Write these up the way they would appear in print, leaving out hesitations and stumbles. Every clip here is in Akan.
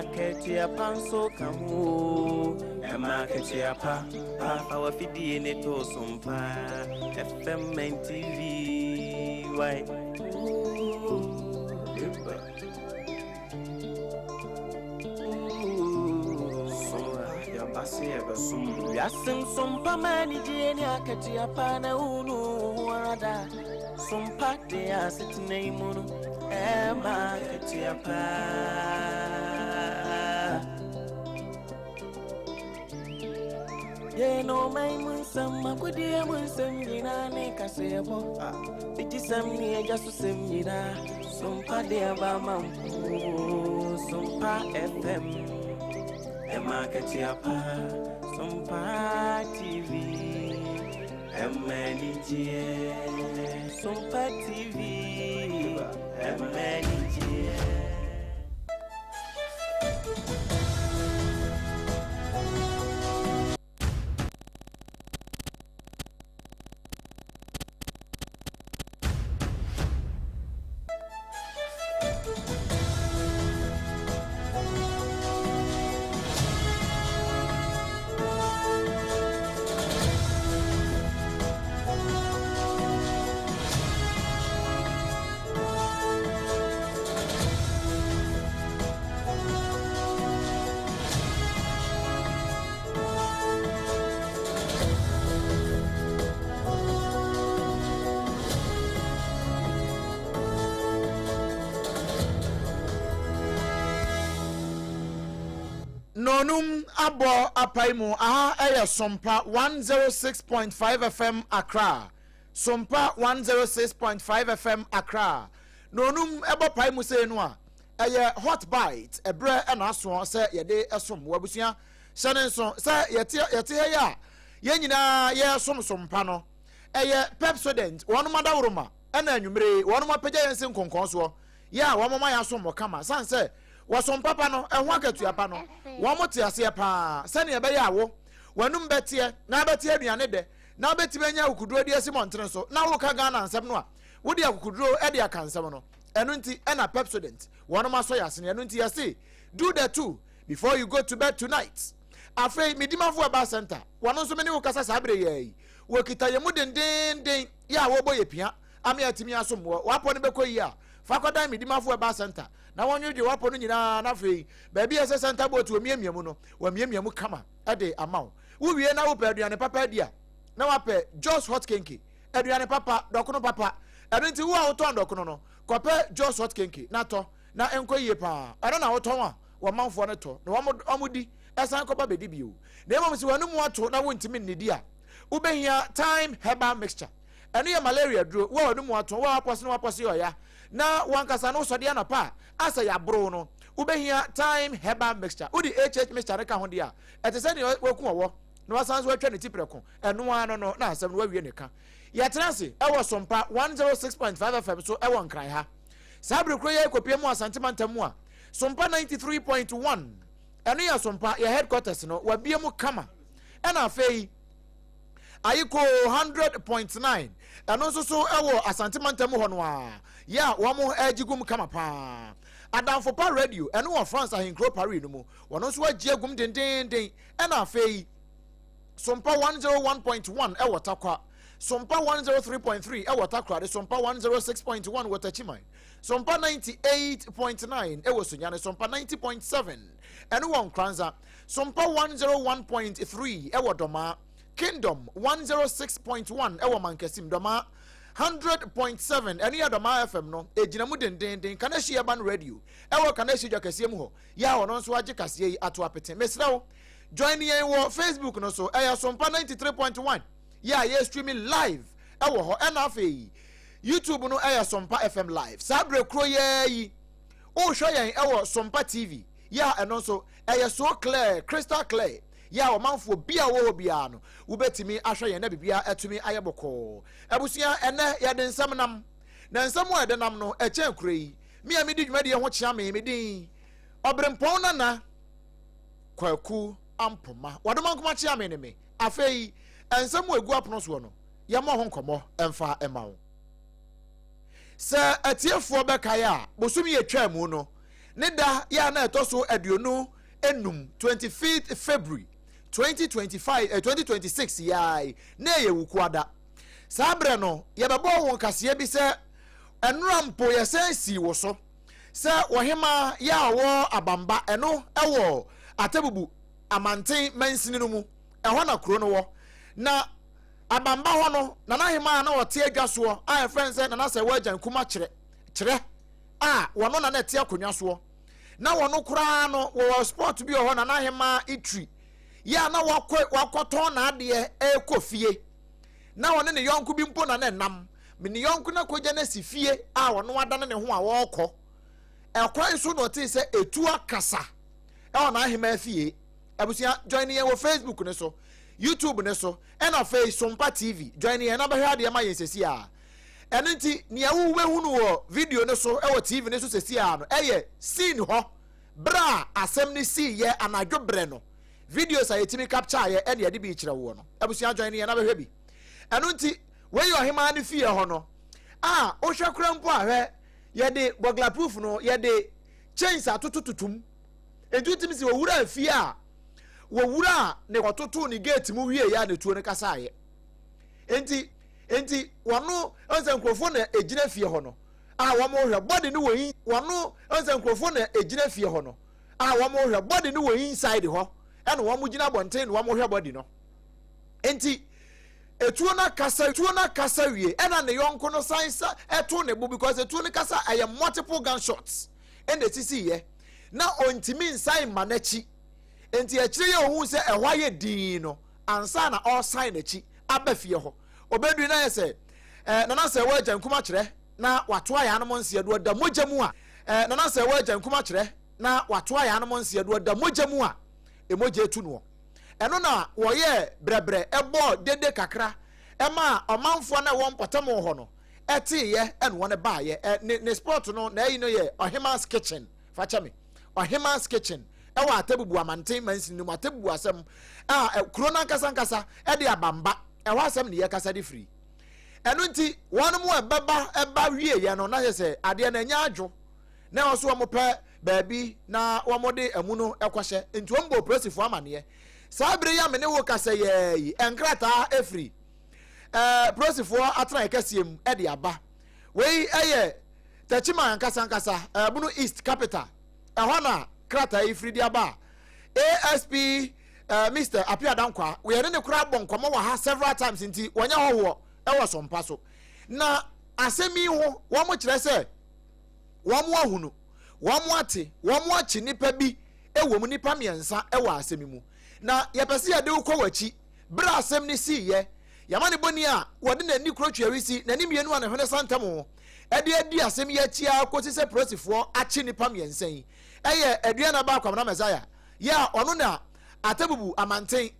Akatua pa nso ka ho o. Ɛma akatua pa pa fa w'afidie ne to so mpa. FM and TV why? Ooh, Wiase nsompa ma anigyeɛ ne akatua pa na wonu wo ho ara da. Sompa de asetena yi mu no ɛma akatua pa. Yɛn ɔman mu nsɛm, agodie mu nsɛm nyinaa ne kaseɛbɔ. Bigyesɛm ne agya so sɛm nyinaa. Sompa de aba ma mpo. Sompa FM. Ɛma akatua pa. Sompa TV. Ɛma anigyeɛ. Sompa TV. Ɛma anigyeɛ. Nonum abɔ apae mu aha ɛyɛ Sompa 106.5 FM Accra Sompa 106.5 FM Accra Nonum ɛbɔ pae mu sei no a ɛyɛ hot bite ɛberɛ ɛna asoɔ sɛ yɛde ɛsom wɔ abusua hyɛ ne nso sɛ yɛte yɛte ha yi a yɛn nyinaa yɛresom sompa no ɛyɛ Pepsodent wɔnom adaworoma ɛna anwummere wɔnom apagya yɛn se nkonkɔn soɔ yɛ a wɔn ma yɛasom wɔ kama san sɛ wɔsom papa no ɛho akatua pa no wɔn te aseɛ paa sɛnea ɛbɛyɛ a wo wɔnum bɛteɛ na abɛte aduane dɛ na wobɛtumi anya akukuduro de asi mmɔntene so na woka Ghana nsɛm no a wode akukuduro de aka nsɛm no ɛno nti ɛna Pepsodent wɔnom asɔ yɛ asene ɛno nti yɛse do the two before you go to bed tonight afei medimafo ɛba center wɔn nso me ne wo kasa saa bere yɛ yi wɔkita yɛn mu dendenden yɛ a wɔbɔ yɛ pia ame atumi asom wɔ wapɔ no bɛkɔ yi a fa kɔdan medimafo ɛba center na wɔnwedwe wapɔ no nyinaa na afei baabi a ɛsɛ center boat wɔmiamia mu no wɔmiamia mu kama ɛde ama wo wowie na wopɛ aduane papa adi a na wapɛ Jos hot kenke aduane papa dɔkono papa ɛno nti wo a wotɔn dɔkono no kɔpɛ Jos hot kenke na tɔ na ɛnkɔ yie paa ɛno na wotɔn a wɔmanfoɔ no tɔ na wɔn di ɛsan kɔba bɛdi bio na mmom sɛ wɔn mu ato na wontumi nnidi a wobɛhia thyme herbal mixture ɛno yɛ malaria duro wo a wɔn mu ato wo a wapɔse na wapɔse yɛ ɔya na wankasa no wosɔde anɔpa a asɛ yɛaboro no wobɛhia thyme herbal mixture wode hh mixture no ka ho deɛ a ɛte sɛ nea waku ɔwɔ na wasan so atwa ne ti prɛko ɛno ara no no na asɛm no wawie ne ka yɛtena ase ɛwɔ Sompa 106.5 FM so ɛwɔ Nkran ha saa bere koro yɛ kɔpie mu Asante mantam mu a Sompa 93.1 ɛno yɛ Sompa yɛ headquarters no wabie mu kama ɛna afei Ayiko 100.9 ɛno nso so ɛwɔ Asante mantam hɔ no a yɛ a wɔn ɛgye gum kama paa Adamfo Pa Radio ɛno wɔ France ahenkuro Paris no mu wɔn nso agye agum dendenden ɛna afei Sompa 101.1 ɛwɔ Takwa Sompa 103.3 ɛwɔ Takoradi Sompa 106.1 wɔ Takyiman Sompa 98.9 ɛwɔ Sunyani Sompa 90.7 ɛno wɔ Nkoranza Sompa 101.3 ɛwɔ Dɔmaa Kingdom 106.1 ɛwɔ Mankasim Dɔmaa 100.7 ɛno yɛ Dɔmaa FM no ɛgyina mu dendenden Kanehyi Urban Radio ɛwɔ Kanehyi dwa kɛseɛ mu hɔ yɛ a ɔno nso agye kaseɛ yi ato apete mesrɛ wo join yɛn wɔ Facebook no so ɛyɛ Sompa 93.1 yɛ a yɛ streaming live ɛwɔ hɔ ɛna afei YouTube no ɛyɛ Sompa FM live saa berɛ kuro yɛ yi wohwɛ yɛn ɛwɔ Sompa TV yɛ a ɛno nso ɛyɛ so clear crystal clear yɛ a ɔmanfoɔ bi a wɔwɔ hɔ biara no wobɛtumi ahwɛ yɛn na biribiara atumi ayɛ bɔkɔɔ abusua ɛnɛ yɛde nsɛm nam na nsɛm a yɛde nam no ɛkyɛn kuro yi me a medi dwumadie ho kyea me me din ɔberempɔn nana Kwaku Ampoma wadoma nkoma kyea me ne me afei nsɛm a egu apono soɔ no yɛmmɔ ho nkɔmmɔ ɛmfa ɛma wo sɛ atiefoɔ bɛkae a bosom yɛ twaa mu no. Ne da yɛ a na ɛtɔ so 25, 25th February 2025, 2026 yi ara yi, na ɛyɛ Wukuada. Saa berɛ no, yɛbɛbɔɔ wo nkaseɛ bi sɛ ɛnora mpo yɛsan sii wo so sɛ ɔhemaa yɛ a ɔwɔ Abamba, ɛno wɔ Atebubu amanten mansini no mu, ɛhɔ na kuro no wɔ. Na Abamba hɔ no, Nana Hemaa a na ɔte adwa soɔ a yɛfrɛ no sɛ Nana Sɛwa Agyan Kuma Kyerɛ, Kyerɛ, a wɔno na na ɛte akonnwa soɔ. Na wɔno koraa no, wɔwɔ spot bi wɔ hɔ, Nana Hemaa Itri, yɛ a na wakɔ wakɔtɔn n'adeɛ ɛrekɔ fie. Na ɔne ne yɔnko bi mpo na na ɛnam. Ne yɔnko no akɔgya no asi fie a ɔno adane ne ho a ɔrekɔ. Ɛkwan so na ɔtee sɛ etu akasa ɛwɔ n'ahemaa fie. Abusua, join yɛn wɔ Facebook no so, YouTube no so, ɛna afei Sompa TV. Join yɛn na bɛhwɛ adeɛ ma yɛn sɛsi a. Ɛno nti, nea wobɛhunu wɔ video no so wɔ TV no so sɛsi a no, ɛyɛ scene hɔ berɛ a asɛm no siiɛ anadwo berɛ no. Videos a yɛtumi capture yɛ ɛna yɛde bi kyerɛ woɔ no. Abusua, join yɛn na bɛhwɛ bi. Ɛno nti, wei yɛ ɔhemaa no fie hɔ no a wohwɛ kora mpo a hwɛ yɛde burglar proof no yɛde chains atotototom. Nti wotumi sɛ wɔwura fie a wɔwura ne wɔtotoo ne gate mu wie yɛ a ne tuo no kasaeɛ. Nti nti wɔno ɔnsɛ nkurɔfoɔ na egyina fie hɔ no a wɔn hwɛ body no wɔ in wɔno ɔnsɛ nkurɔfoɔ na egyina fie hɔ no a wɔn hwɛ body no wɔ inside hɔ ɛna wɔn gyina abɔnten na wɔn hwɛ body no. Nti etuo no akasa etuo no akasa wie ɛna ne yɔnko no san sa ɛto ne bo because etuo no kasa ɛyɛ multiple gunshots ɛna esisi yɛ na ɔntumi nsan mma n'akyi nti akyire yɛ ohun sɛ ɛhɔ ayɛ dinn no ansa na ɔresan n'akyi aba fie hɔ. Obedui na ayɛ sɛ eh, Nana sɛ wɔ agya nkum akyerɛ na wato ayɛ anom nseɛ do ɔda mogya mu a eh, Nana sɛ wɔ agya nkum akyerɛ na wato ayɛ anom nseɛ do ɔda mogya mu a emogya etu noɔ. Ɛno na wɔyɛɛ brɛbrɛ ɛbɔɔ dede kakra ɛmaa ɔmanfoɔ no a ɛwɔ mpɔtam hɔ no ɛteeɛ ɛna wɔn baayɛ. Ɛ, ne, ne spot no, n'ayi no yɛ Ɔheman's Kitchen. Fa kyɛ me. Ɔheman's Kitchen ɛwɔ Atebubu Amanten mansini no mu, Atebubu asɛm a kuro no ankasa ankasa ɛde Abamba, ɛhɔ asɛm ne yɛkasa de firi. Ɛno nti wɔn mu ɛbɛba ɛba wieɛ no na yɛ sɛ adeɛ no ɛnyɛ adwo na ɛwɔ so wɔn pɛ baabi na wɔn de amu no ɛkɔhyɛ, nti wɔn bɔ polisifoɔ amaneɛ. Saa bere yi a me ne wo kasa yɛ yi, nkrataa efiri ɛɛ polisifoɔ atenaeɛ kɛseɛ mu ɛde aba. Wei ɛyɛ Techiman ankasa ankasa, Ɛɛbono East capital, ɛhɔ na krataa yi firi de aba a ASP eh, Mister Appiah Dankwah, yɛne ne koraa bɔ nkɔmmɔ wɔ ha several times nti wɔnyɛ hɔhoɔ wɔ Sompa so. Na asɛm yi ho wɔn kyerɛ sɛ wɔn ahunu, wɔn ate, wɔn akye nnipa bi wɔ mu, nnipa mmiɛnsa wɔ asɛm yi mu. Na yɛpɛ sɛ yɛde wo kɔ w'akyi berɛ a asɛm no siiɛ. Yɛama ne bɔni a wɔde n'ani kuro tweawisi, n'ani mmienu a ne hwene sa ntam de adi asɛm yi akyi ara kɔsi sɛ polisifoɔ akye nnipa mmiɛnsa yi. Ɛyɛ Aduana ba Kwabena Messiah yɛ a ɔno na Atebubu Amanten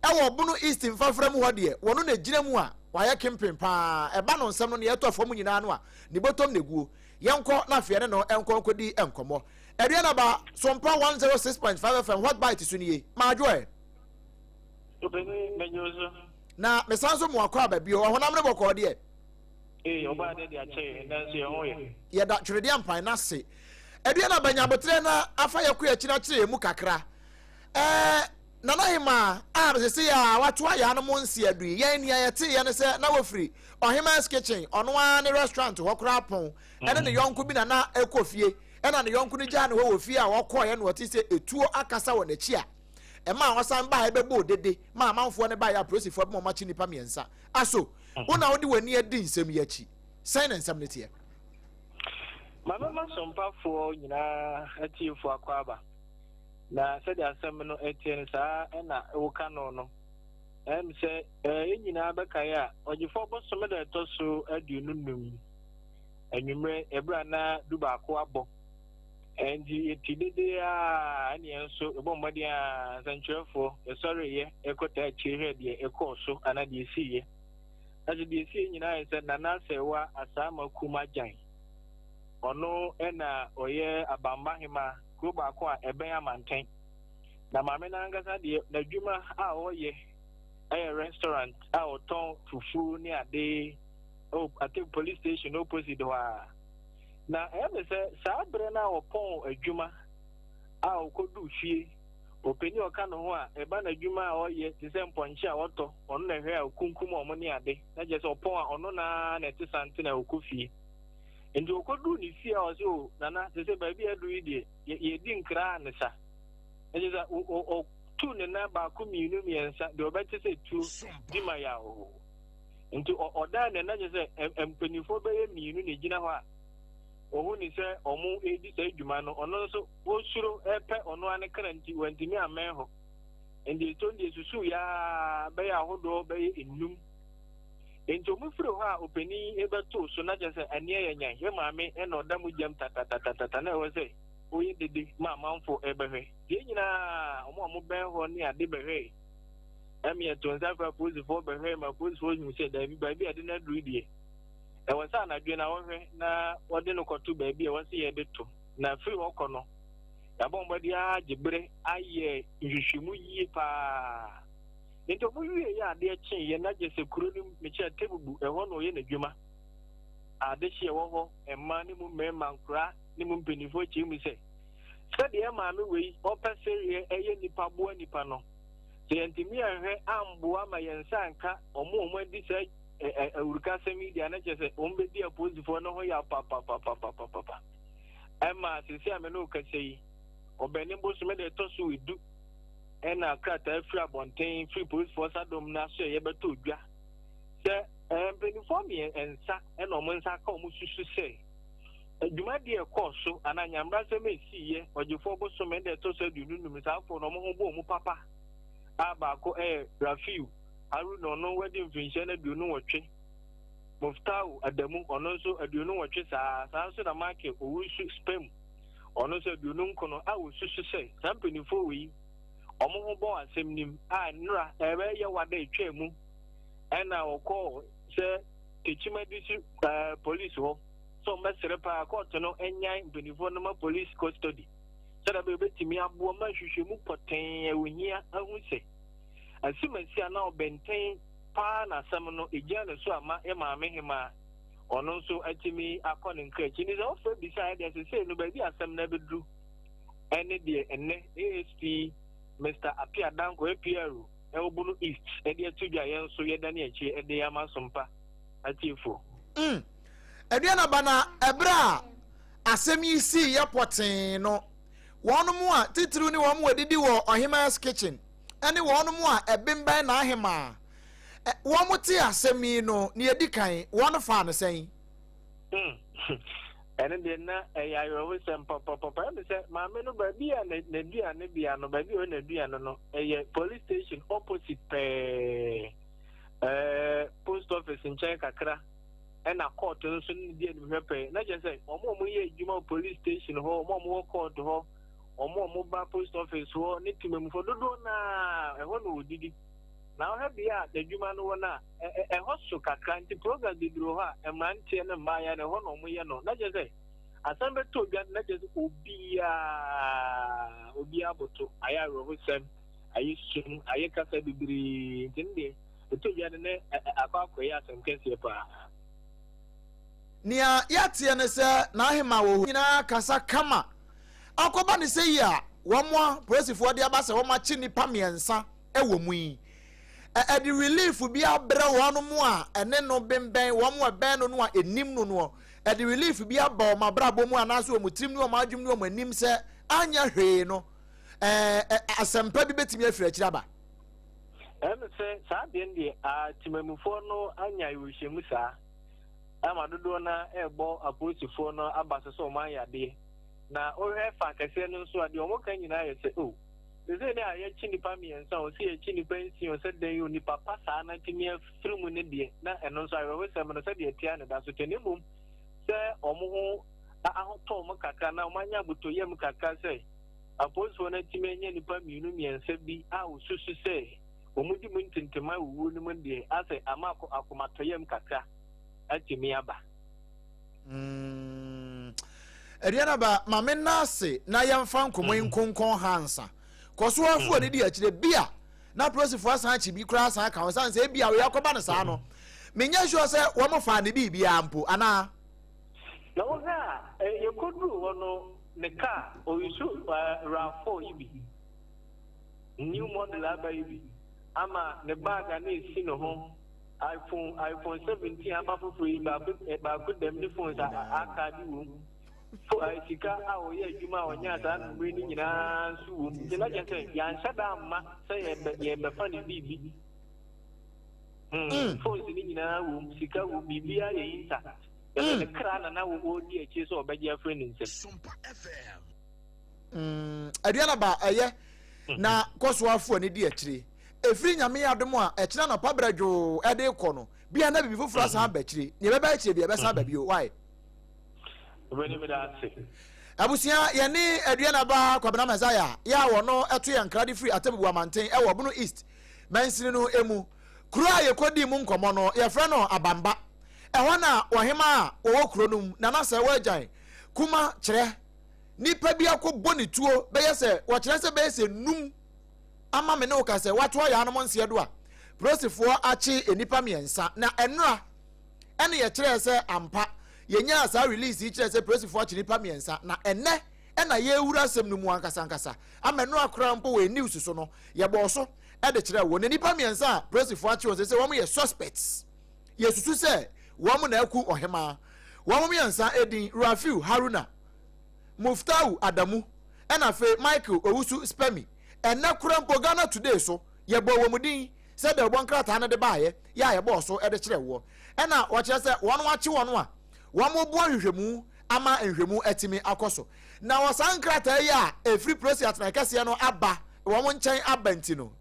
wɔ Bono East mfafra mu hɔ deɛ wɔno na ɛgyina mu a wayɛ kempen paa. Ɛba no nsɛm no nea ɛtɔ fam nyinaa no a ne bɔtɔm na ɛguo. Yɛnkɔ na afei ɛne no nkɔ nkɔdi nkɔmmɔ. Aduana ba, Sompa 106.5 FM Hot Bite so nie. Madwo ɛ. Obìnrin mẹjọ so. Na mesan so mo akɔ aba bio. Ɔhonam no bɔkɔɔ deɛ. Ee, ɔbaa dɛ de akyɛ yɛn, nanso yɛn ho yɛ. Yɛda Tweredeɛ Mpan no ase. Aduane aba nya aboterɛ na afa yɛ kɔ akyi na kyerɛ yɛn mu kakra. Ɛɛ, Nana Hemaa a sese a wato ayɛ ano mo nse adu yi, yɛn nea yɛteeɛ ne sɛ na wɔfiri Ɔhemaa's Kitchen, ɔno ara ne restaurant hɔ koraa pɔn, ɛne ne yɔnko bi na na ɛkɔ fie, ɛna ne yɔnko no gyaa ne hɔ wɔ fie a ɔkɔeɛ na ɔte sɛ etuo akasa wɔ n'akyi a ɛmaa ɔsan baeɛ bɛbɔɔ dede maa amanfoɔ no baeɛ a apolisifoɔ bɛma wɔakye nnipa mmiɛnsa. Aso wo na wode w'ani adi nsɛm yi akyi? Sɛn na nsɛm no teɛ? Ma mɛma sompafoɔ nyinaa atiefoɔ akwaaba. Na sɛdeɛ asɛm no teɛ no, saa na woka no no. Ɛm sɛ yɛn nyinaa bɛkae a, ɔgyefoɔ bosome da ɛtɔ so 25 anwummerɛ, ɛberɛ a na 11 abɔ. Ɛnti yɛti dede a, ɛne yɛn nso yɛbɔ mmɔden a nsɛntwerɛfoɔ yɛsɔreeɛ ɛkɔtaa akyire hwɛ deɛ ɛkɔɔ so anaa deɛ ɛsiiɛ. Nanso deɛ ɛsiiɛ nyinaa yɛ sɛ Nana Asɛewa Asaama Kum Agyan, ɔno na ɔyɛ Abamba Hema, kuro baako a ɛbɛn Amanten. Na maame no ankasa deɛ, n'adwuma a ɔyɛ yɛ restaurant a ɔtɔn fufuo ne ade wɔ I think police station opposite hɔ a. Na ɛyɛ me sɛ saa berɛ no a ɔpɔn adwuma a ɔkɔduu fie, ɔpanin a ɔka ne ho a ɛba n'adwuma a ɔyɛ te sɛ mpɔnkye a ɔtɔ, ɔno na ɛhwɛ a ɔkunkum wɔn ne ade, na kyerɛ sɛ ɔpɔn a ɔno na ara na ɛte santene a ɔkɔ fie. Nti ɔkɔduu ne fie a ɔse o nana, te sɛ baabi a aduru yi deɛ, yɛdi nkra a ne sa. Na kyerɛ sɛ ɔtuu ne nan baako mmienu mmiɛnsa, deɛ ɔbɛte sɛ tuo di ma yaw. Nti ɔdan ne nan kyerɛ sɛ mpanimfoɔ bɛyɛ mmienu na ɛgyina hɔ a ɔhu ne sɛ wɔn redi saa adwuma no, ɔno nso ɔsuro repɛ ɔno ara ne kra nti wantumi ammɛn hɔ. Nti ɛtɔ deɛ susuw yaa bɛyɛ ahodoɔ bɛyɛ nnum. Nti wɔn firi hɔ a ɔpanin yi bɛtoo so na kyerɛ sɛ ɛneɛ yɛ nyan yɛ maame na ɔda mu gyam tatatatata na ɛwɔ sɛ ɔyɛ dede ma amanfoɔ ɛbɛhwɛ. Yɛn nyinaa wɔn a wɔbɛn hɔ ne ade bɛhwɛe. Ɛmi ɛto nsa frɛ apolisifoɔ bɛhwɛe ma apolisifoɔ hu sɛ daabi baabi a ɛde no aduru deɛ ɛwɔ sɛ anadwo na wɔhwɛ na wɔde no kɔto baabi a ɛwɔ sɛ yɛde to. Na firi hɔ kɔ no, yɛabɔ mmɔden ara gye bere ayɛ nhwehwɛmu yie paa. Nti wɔn wie yɛ adeɛ kyeeɛ na gye sɛ kuro no mu, mekyerɛ Tebubu, ɛhɔ na ɔyɛ n'adwuma. Adehyeɛ wɔ hɔ, mmaa ne mu mmarima, nkoraa ne mu mpanimfoɔ kyerɛ mu sɛ, sɛdeɛ maame wei ɔpɛ sereɛ ɛyɛ nipa boa nipa no, sɛ yɛntumi anhwɛ amboa ma yɛn nsa anka wɔn a wɔn adi saa awurukasɛm yi deɛ, na kyerɛ sɛ wɔn bɛdi apolisifoɔ no ho yaw papapapapapapa. Ɛma seesei a me ne wo kasa yi, Ɔbɛnem bosome da ɛtɔ so edu ɛna krataa firi abɔnten firi polisifoɔ sadom no aso ɛyɛ bɛtɔ dwa sɛ mpanimfoɔ mmiɛnsa ɛna wɔn nsa aka wɔn susu sɛ dwumadie ɛkɔɔ so anaa nyambrasɛm ɛsiiɛ ɔgyefoɔ bosome da ɛtɔ so 25 saa afɔ na wɔn ho bɔ wɔn papa a baako ɛyɛ Rafiu Haruna, ɔno wadi mfinhyia no 28, Muftau Adamu, ɔno nso 28 saa, saa nso na Michael Owusu Spam, ɔno nso 29 a wɔsusu sɛ saa mpanimfoɔ wei wɔn ho bɔ asɛm nim a nnora ɛbɛyɛ wada atwa mu ɛna wɔkɔɔ sɛ Tekyima District Police hɔ sɛ wɔbɛsrɛ paa kɔɔto no nyan mpanimfoɔ no ma police custody sɛdeɛ ɛbɛyɛ wɔbɛtumi aboa ma nhwehwɛmu pɔtee a wɔhia ahu sɛ asimasi anaa ɔbɛntɛn paa na asɛm no egyina ne so ama yɛ maame hemaa ɔno nso atumi akɔ ne nkra akyi. Nti sɛ wofrɛ bisa a ɛdeɛ sesei no baabi asɛm no abɛduru ɛne deɛ ɛnnɛ ASP Mister Appiah Danko APRO ɛwɔ Bono East ɛde ato dwa yɛn nso yɛdane akyi ɛde ama Sompa atiefoɔ. Mm. Aduanaba na ɛberɛ a asɛm yi sii yɛ pɔtee no, wɔnom a titiriw ne wɔn a wɔdidi wɔ Ɔhemaa's Kitchen ne wɔnom a ɛbembɛn n'ahemaa, wɔn tee asɛm yi no, nea edi kan, wɔn faa no sɛn? Mm. Ɛno deɛ na ɛyɛ awerɛhosɛm papapapa. Ɛmi sɛ maame no baabi a n'aduane bea no, baabi a ɔyɛ n'aduane no, ɛyɛ police station opposite pɛɛ, ɛɛ post office nkyɛn kakra, ɛna court nso ne di animhwɛ pɛɛ. Na kyerɛ sɛ wɔn a wɔyɛ adwuma wɔ police station hɔ, wɔn a wɔwɔ court hɔ, wɔn a wɔba post office hɔ ne temamufoɔ dodoɔ no ara ɛhɔ na wɔdidi. Na wohwɛ bea a n'adwuma no wɔ no a, ɛhɔ so kakra nti programs bebree wɔ hɔ a mmeranteɛ ne mmaayɛ no ɛhɔ na wɔyɛ no. Na kyerɛ sɛ asɛm bɛtɔ dwa no na kyerɛ sɛ obiara obiara aboto, ayɛ awerɛhosɛm, ayɛ sum, ayɛ kasa bebree nti no deɛ ɛtɔ dwa no na akɔ akɔyɛ asɛm kɛseɛ paa. Nea yɛateɛ ne sɛ n'ahemmaa wɔ hɔ nyinaa kasa kama. Akɔba ne sɛ yi a wɔn a polisifoɔ de aba sɛ wɔakye nnipa mmiɛnsa wɔ mu yi, ɛde relief bi abrɛ wɔn a ɛne no bembɛn, wɔn a ɛbɛn no no a ɛnim no noɔ. Ɛde relief bi aba wɔn abrabɔ mu anaasɛ wɔn tirim ne wɔn adwene ne wɔn anim sɛ anyɛ hwee no, ɛɛ asɛmpa bi bɛtumi afiri akyiri aba. Ɛne sɛ saa deɛ no deɛ temamufoɔ no anya awerɛhyɛmu saa ama dodoɔ no ara ɛrebɔ apolisifoɔ no aba so sɛ wɔn ayɛ adeɛ. Na wohwɛ fa kɛseɛ no nso a, deɛ wɔka nyinaa yɛ sɛ, oh, seesei ne a yɛakyi nnipa mmiɛnsa o, sɛ yɛakyi nnipa nsia o, sɛ dɛn o, nnipa pa saa na atumi afiri mu no deɛ, na ɛno nso awerɛhosɛm no, sɛdeɛ ɛteɛ ara na ɛda so teɛ. Na mmom sɛ wɔn ho ahotɔ wɔn kakra na wɔanya abotɔyam kakra sɛ apolisifoɔ no atumi anya nnipa mmienu mmiɛnsa bi a wɔsusu sɛ wɔdi mu ntentema wɔ wuo no mu deɛ, asɛ ama akomatɔyam kakra atumi aba. Mm. Aduanaba, ma me nna ase na yɛmfa nkɔmmɔ yi mm. nkonkɔn ha ansa. Kɔ so afo mm. di akyire bi a na polisifoɔ asan akyi bi koraa asan aka ho san sɛ ebi a wɔyɛ akɔba no saa no. Menyɛ sure sɛ wɔn faa ne biribiara mpo anaa. Na wohwɛ a, yɛkɔduruu hɔ no, ne kaa, ɔyusu RAV4 yi bi, new model aba yi bi, ama ne bag a na ɛsi ne ho, iPhone, iPhone 17 aba foforɔ yi, baako, baako dɛm ne phones a aka bi wom. Fo, sika a ɔyɛ adwuma a ɔnyaa saa mmere no nyinaa nso wom. Nti na kyerɛ sɛ yɛanhyɛ da amma sɛ yɛbɛ, yɛbɛfa ne biribi. Phones no nyinaa wom, sika wom, biribiara yɛ intact. Kyerɛ sɛ ne kra na na wɔredi akyire sɛ ɔbɛgye afiri ne nsam. Aduana ba ɛyɛ na kɔ so afo ani di akyire. Ɛfiri Nyame adom a ɛkyena anɔpa berɛ dwoo ɛde kɔ no, bia na biribi foforɔ asan aba akyire. Nea ɛbɛba akyire bia ɛbɛsan aba bio. Why? Abusua, yɛne Aduana ba Kwabena Messiah yɛ a wɔno ɛto yɛn nkra de firi Atebubu Amanten ɛwɔ Bono East mansini no emu. Kuro a yɛkɔdii mu nkɔmmɔ no yɛfrɛ no Abamba. Ɛhɔ na ɔhemaa a wɔwɔ kuro no mu, Nana Sɛwɔ Agyan Kuma kyerɛ nipa bi akɔbɔ ne tuo bɛyɛ sɛ wɔkyerɛ sɛ bɛyɛ sɛ num ama me ne wo ka sɛ watoa yɛn anom nseɛ do a polisifoɔ akye nnipa mmiɛnsa na ɛnora ɛne yɛkyerɛɛ sɛ ampa yɛnyaa saa release yi kyerɛ sɛ polisifoɔ akye nnipa mmiɛnsa na ɛnɛ ɛna yɛrewura asɛm no mu ankasa ankasa ama ɛnora koraa mpo wɔ news so no yɛbɔɔ so ɛde kyerɛ wɔ na nnipa mmiɛnsa a polisifoɔ akye wɔn sɛ sɛ wɔn yɛ suspects. Yɛsusu sɛ wɔn na aku ɔhemaa. Wɔn mmiɛnsa edin, Rafiu Haruna, Muftau Adamu, ɛna afei Michael Owusu Spemi. Ɛnnɛ koraa mpo Ghana Today so, yɛbɔɔ wɔn din sɛ dawubɔ nkrataa no de baeɛ yɛ a yɛbɔɔ so de kyerɛɛ woɔ. Ɛna wɔkyerɛ sɛ wɔn akye wɔn a wɔreboa nhwehwɛmu ama nhwehwɛmu atumi akɔ so. Na wɔ saa nkrataa yi a ɛfiri Polisi Atenae Kɛseɛ no aba wɔn nkyɛn aba nti no,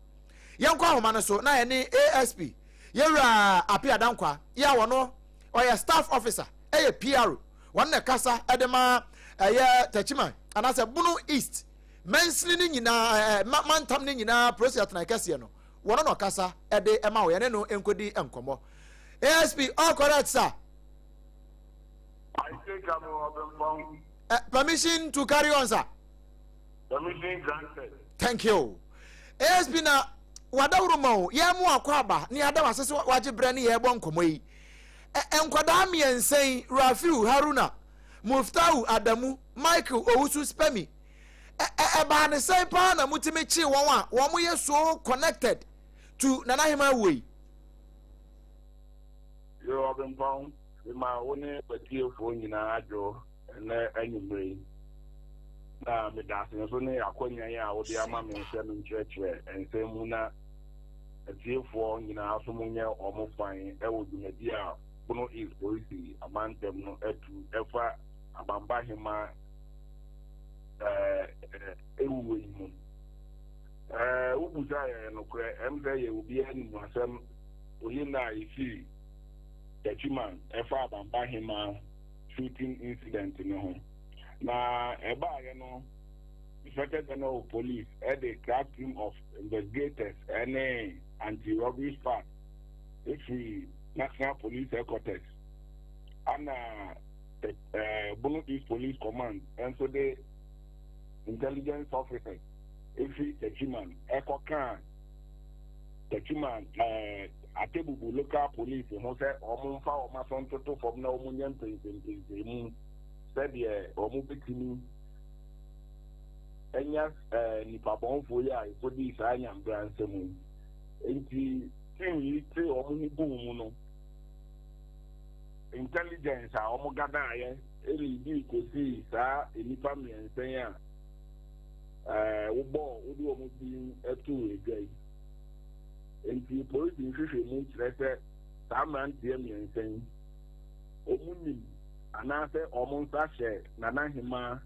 yɛnkɔ ahoma no so na yɛne ASP Yɛwura Appiah Dankwa yi a ɔno ɔyɛ staff officer ɛyɛ PRO wɔn na ɛkasa ɛde ma ɛyɛ Techiman anaasɛ Bono East mansini no nyinaa ɛɛ mantam no nyinaa polisi atenae kɛseɛ no wɔn na ɔkasa ɛde ɛma wɔ yɛne no nkɔdi nkɔmmɔ. ASP all correct sir. I think I'm Obempong. Permission to carry on sir. Permission granted. Thank you. ASP na wadaworo ma o yɛn mo akɔ aba ne yɛada wase sɛ wagye berɛ ne yɛrebɔ nkɔmmɔ yi. Nkwadaa mmiɛnsa yi, Rafiu Haruna, Muftahu Adamu, Michael Owusu Spemi, ɛbaa ne sɛn paa na motumi kyee wɔn a wɔn yɛ so connected to Nana Hemaa wuo yi? Yo, Ɔbempɔn, mema wo ne w'atiefoɔ nyinaa adwo ɛnnɛ anwummere yi, na meda ase nso ne akwannya yi a wode ama me sɛ menkyerɛkyerɛ nsɛm mu na atiefoɔ nyinaa nso monyɛ wɔn fan wɔ dwumadi a Bono East Polisi amantam no atu ɛfa Abamba Hema ɛwuo yi mu. Wobusa yɛ nokorɛ, ɛm sɛ yɛ obiara nim asɛm oyi na a ɛsii Techiman ɛfa Abamba Hema shooting incident no ho. Na ɛbaeɛ no, Inspector General of Police de crack team of investigators ne anti-robbery squad firi National Police Headquarters ana Bono East Police Command nso de intelligence officers firi Techiman ɛkɔkaa Techiman Atebubu local police ho sɛ wɔn mfa wɔn aso ntoto fam na wɔn nyɛ mpɛnsɛmpɛnsɛmu sɛdeɛ wɔn bɛtumi anya nnipa bɔnfoɔ yi a ɛkɔdii saa nyambra nsɛm yi. Nti team yi te wɔn ho guu mu no, intelligence a wɔn gadaeɛ ɛlidi kɔsii saa nnipa mmiɛnsa yi a wobɔɔ wode wɔn din too adwa yi. Enti polisi nhwehwɛmu kyerɛ sɛ saa mmeranteɛ mmiɛnsa yi, wɔnim anaasɛ wɔn nsa hyɛ Nana Hemaa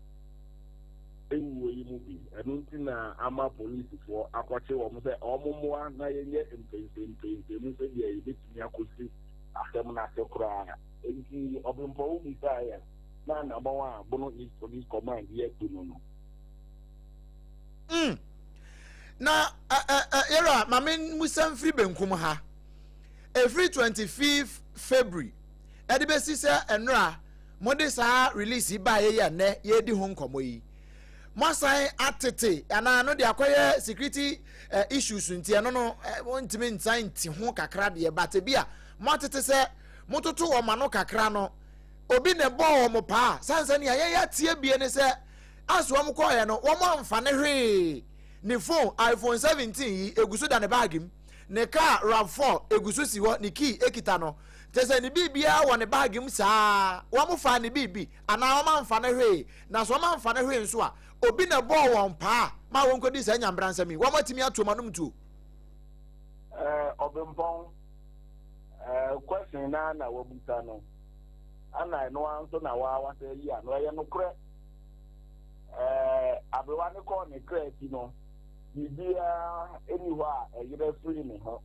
wuo yi mu bi. Ɛno nti na ama polisifoɔ akɔkye wɔn sɛ wɔmmoa na yɛnyɛ mpɛnsɛmpɛnsɛmu sɛdeɛ yɛbɛtumi akɔsi asɛm no ase koraa. Enti Ɔbempɔn wobisaeɛ a, na anammɔn a Bono East Police Command yɛ tu no no. Na yɛwura ma me musa mfiri benkum ha. Ɛfiri 25 February ɛde bɛsi sɛ ɛnora mode saa release yi baeɛ yi a nnɛ yɛredi ho nkɔmmɔ yi. Moasan atete anaa no de akɔyɛ security issues nti ɛno no wontumi nsan nti ho kakra deɛ, but ebi a moatete sɛ mototo wɔn ano kakra no. Obi na ɛbɔɔ wɔn paa. Sane sɛ nea yɛn yɛateɛ bie ne sɛ as wɔn kɔɔeɛ no wɔn amfa ne hwee. Ne phone iPhone 17 yi egu so da ne baage mu. Ne car RAV4 egu so si hɔ ne key ekita no. Kyerɛ sɛ ne biribiara wɔ ne baage mu saa. Wɔn faa ne biribi anaa wɔn amfa ne hwee. Na sɛ wɔn amfa ne hwee nso a obi na ɛbɔɔ wɔn paa ma wɔn kɔdi saa nyamebransɛm yi. Wɔn atumi ato wɔn anom tuo. Ɛɛ Ɔbempɔn, ɛɛ question naa na wabusa no, ana ɛno ara nso na waa wasa ayi ano. Ɛyɛ nokorɛ. Ɛɛ aberewa no kɔɔ ne kra akyi no, biribiara nni hɔ a ɛyerɛ firi ne ho.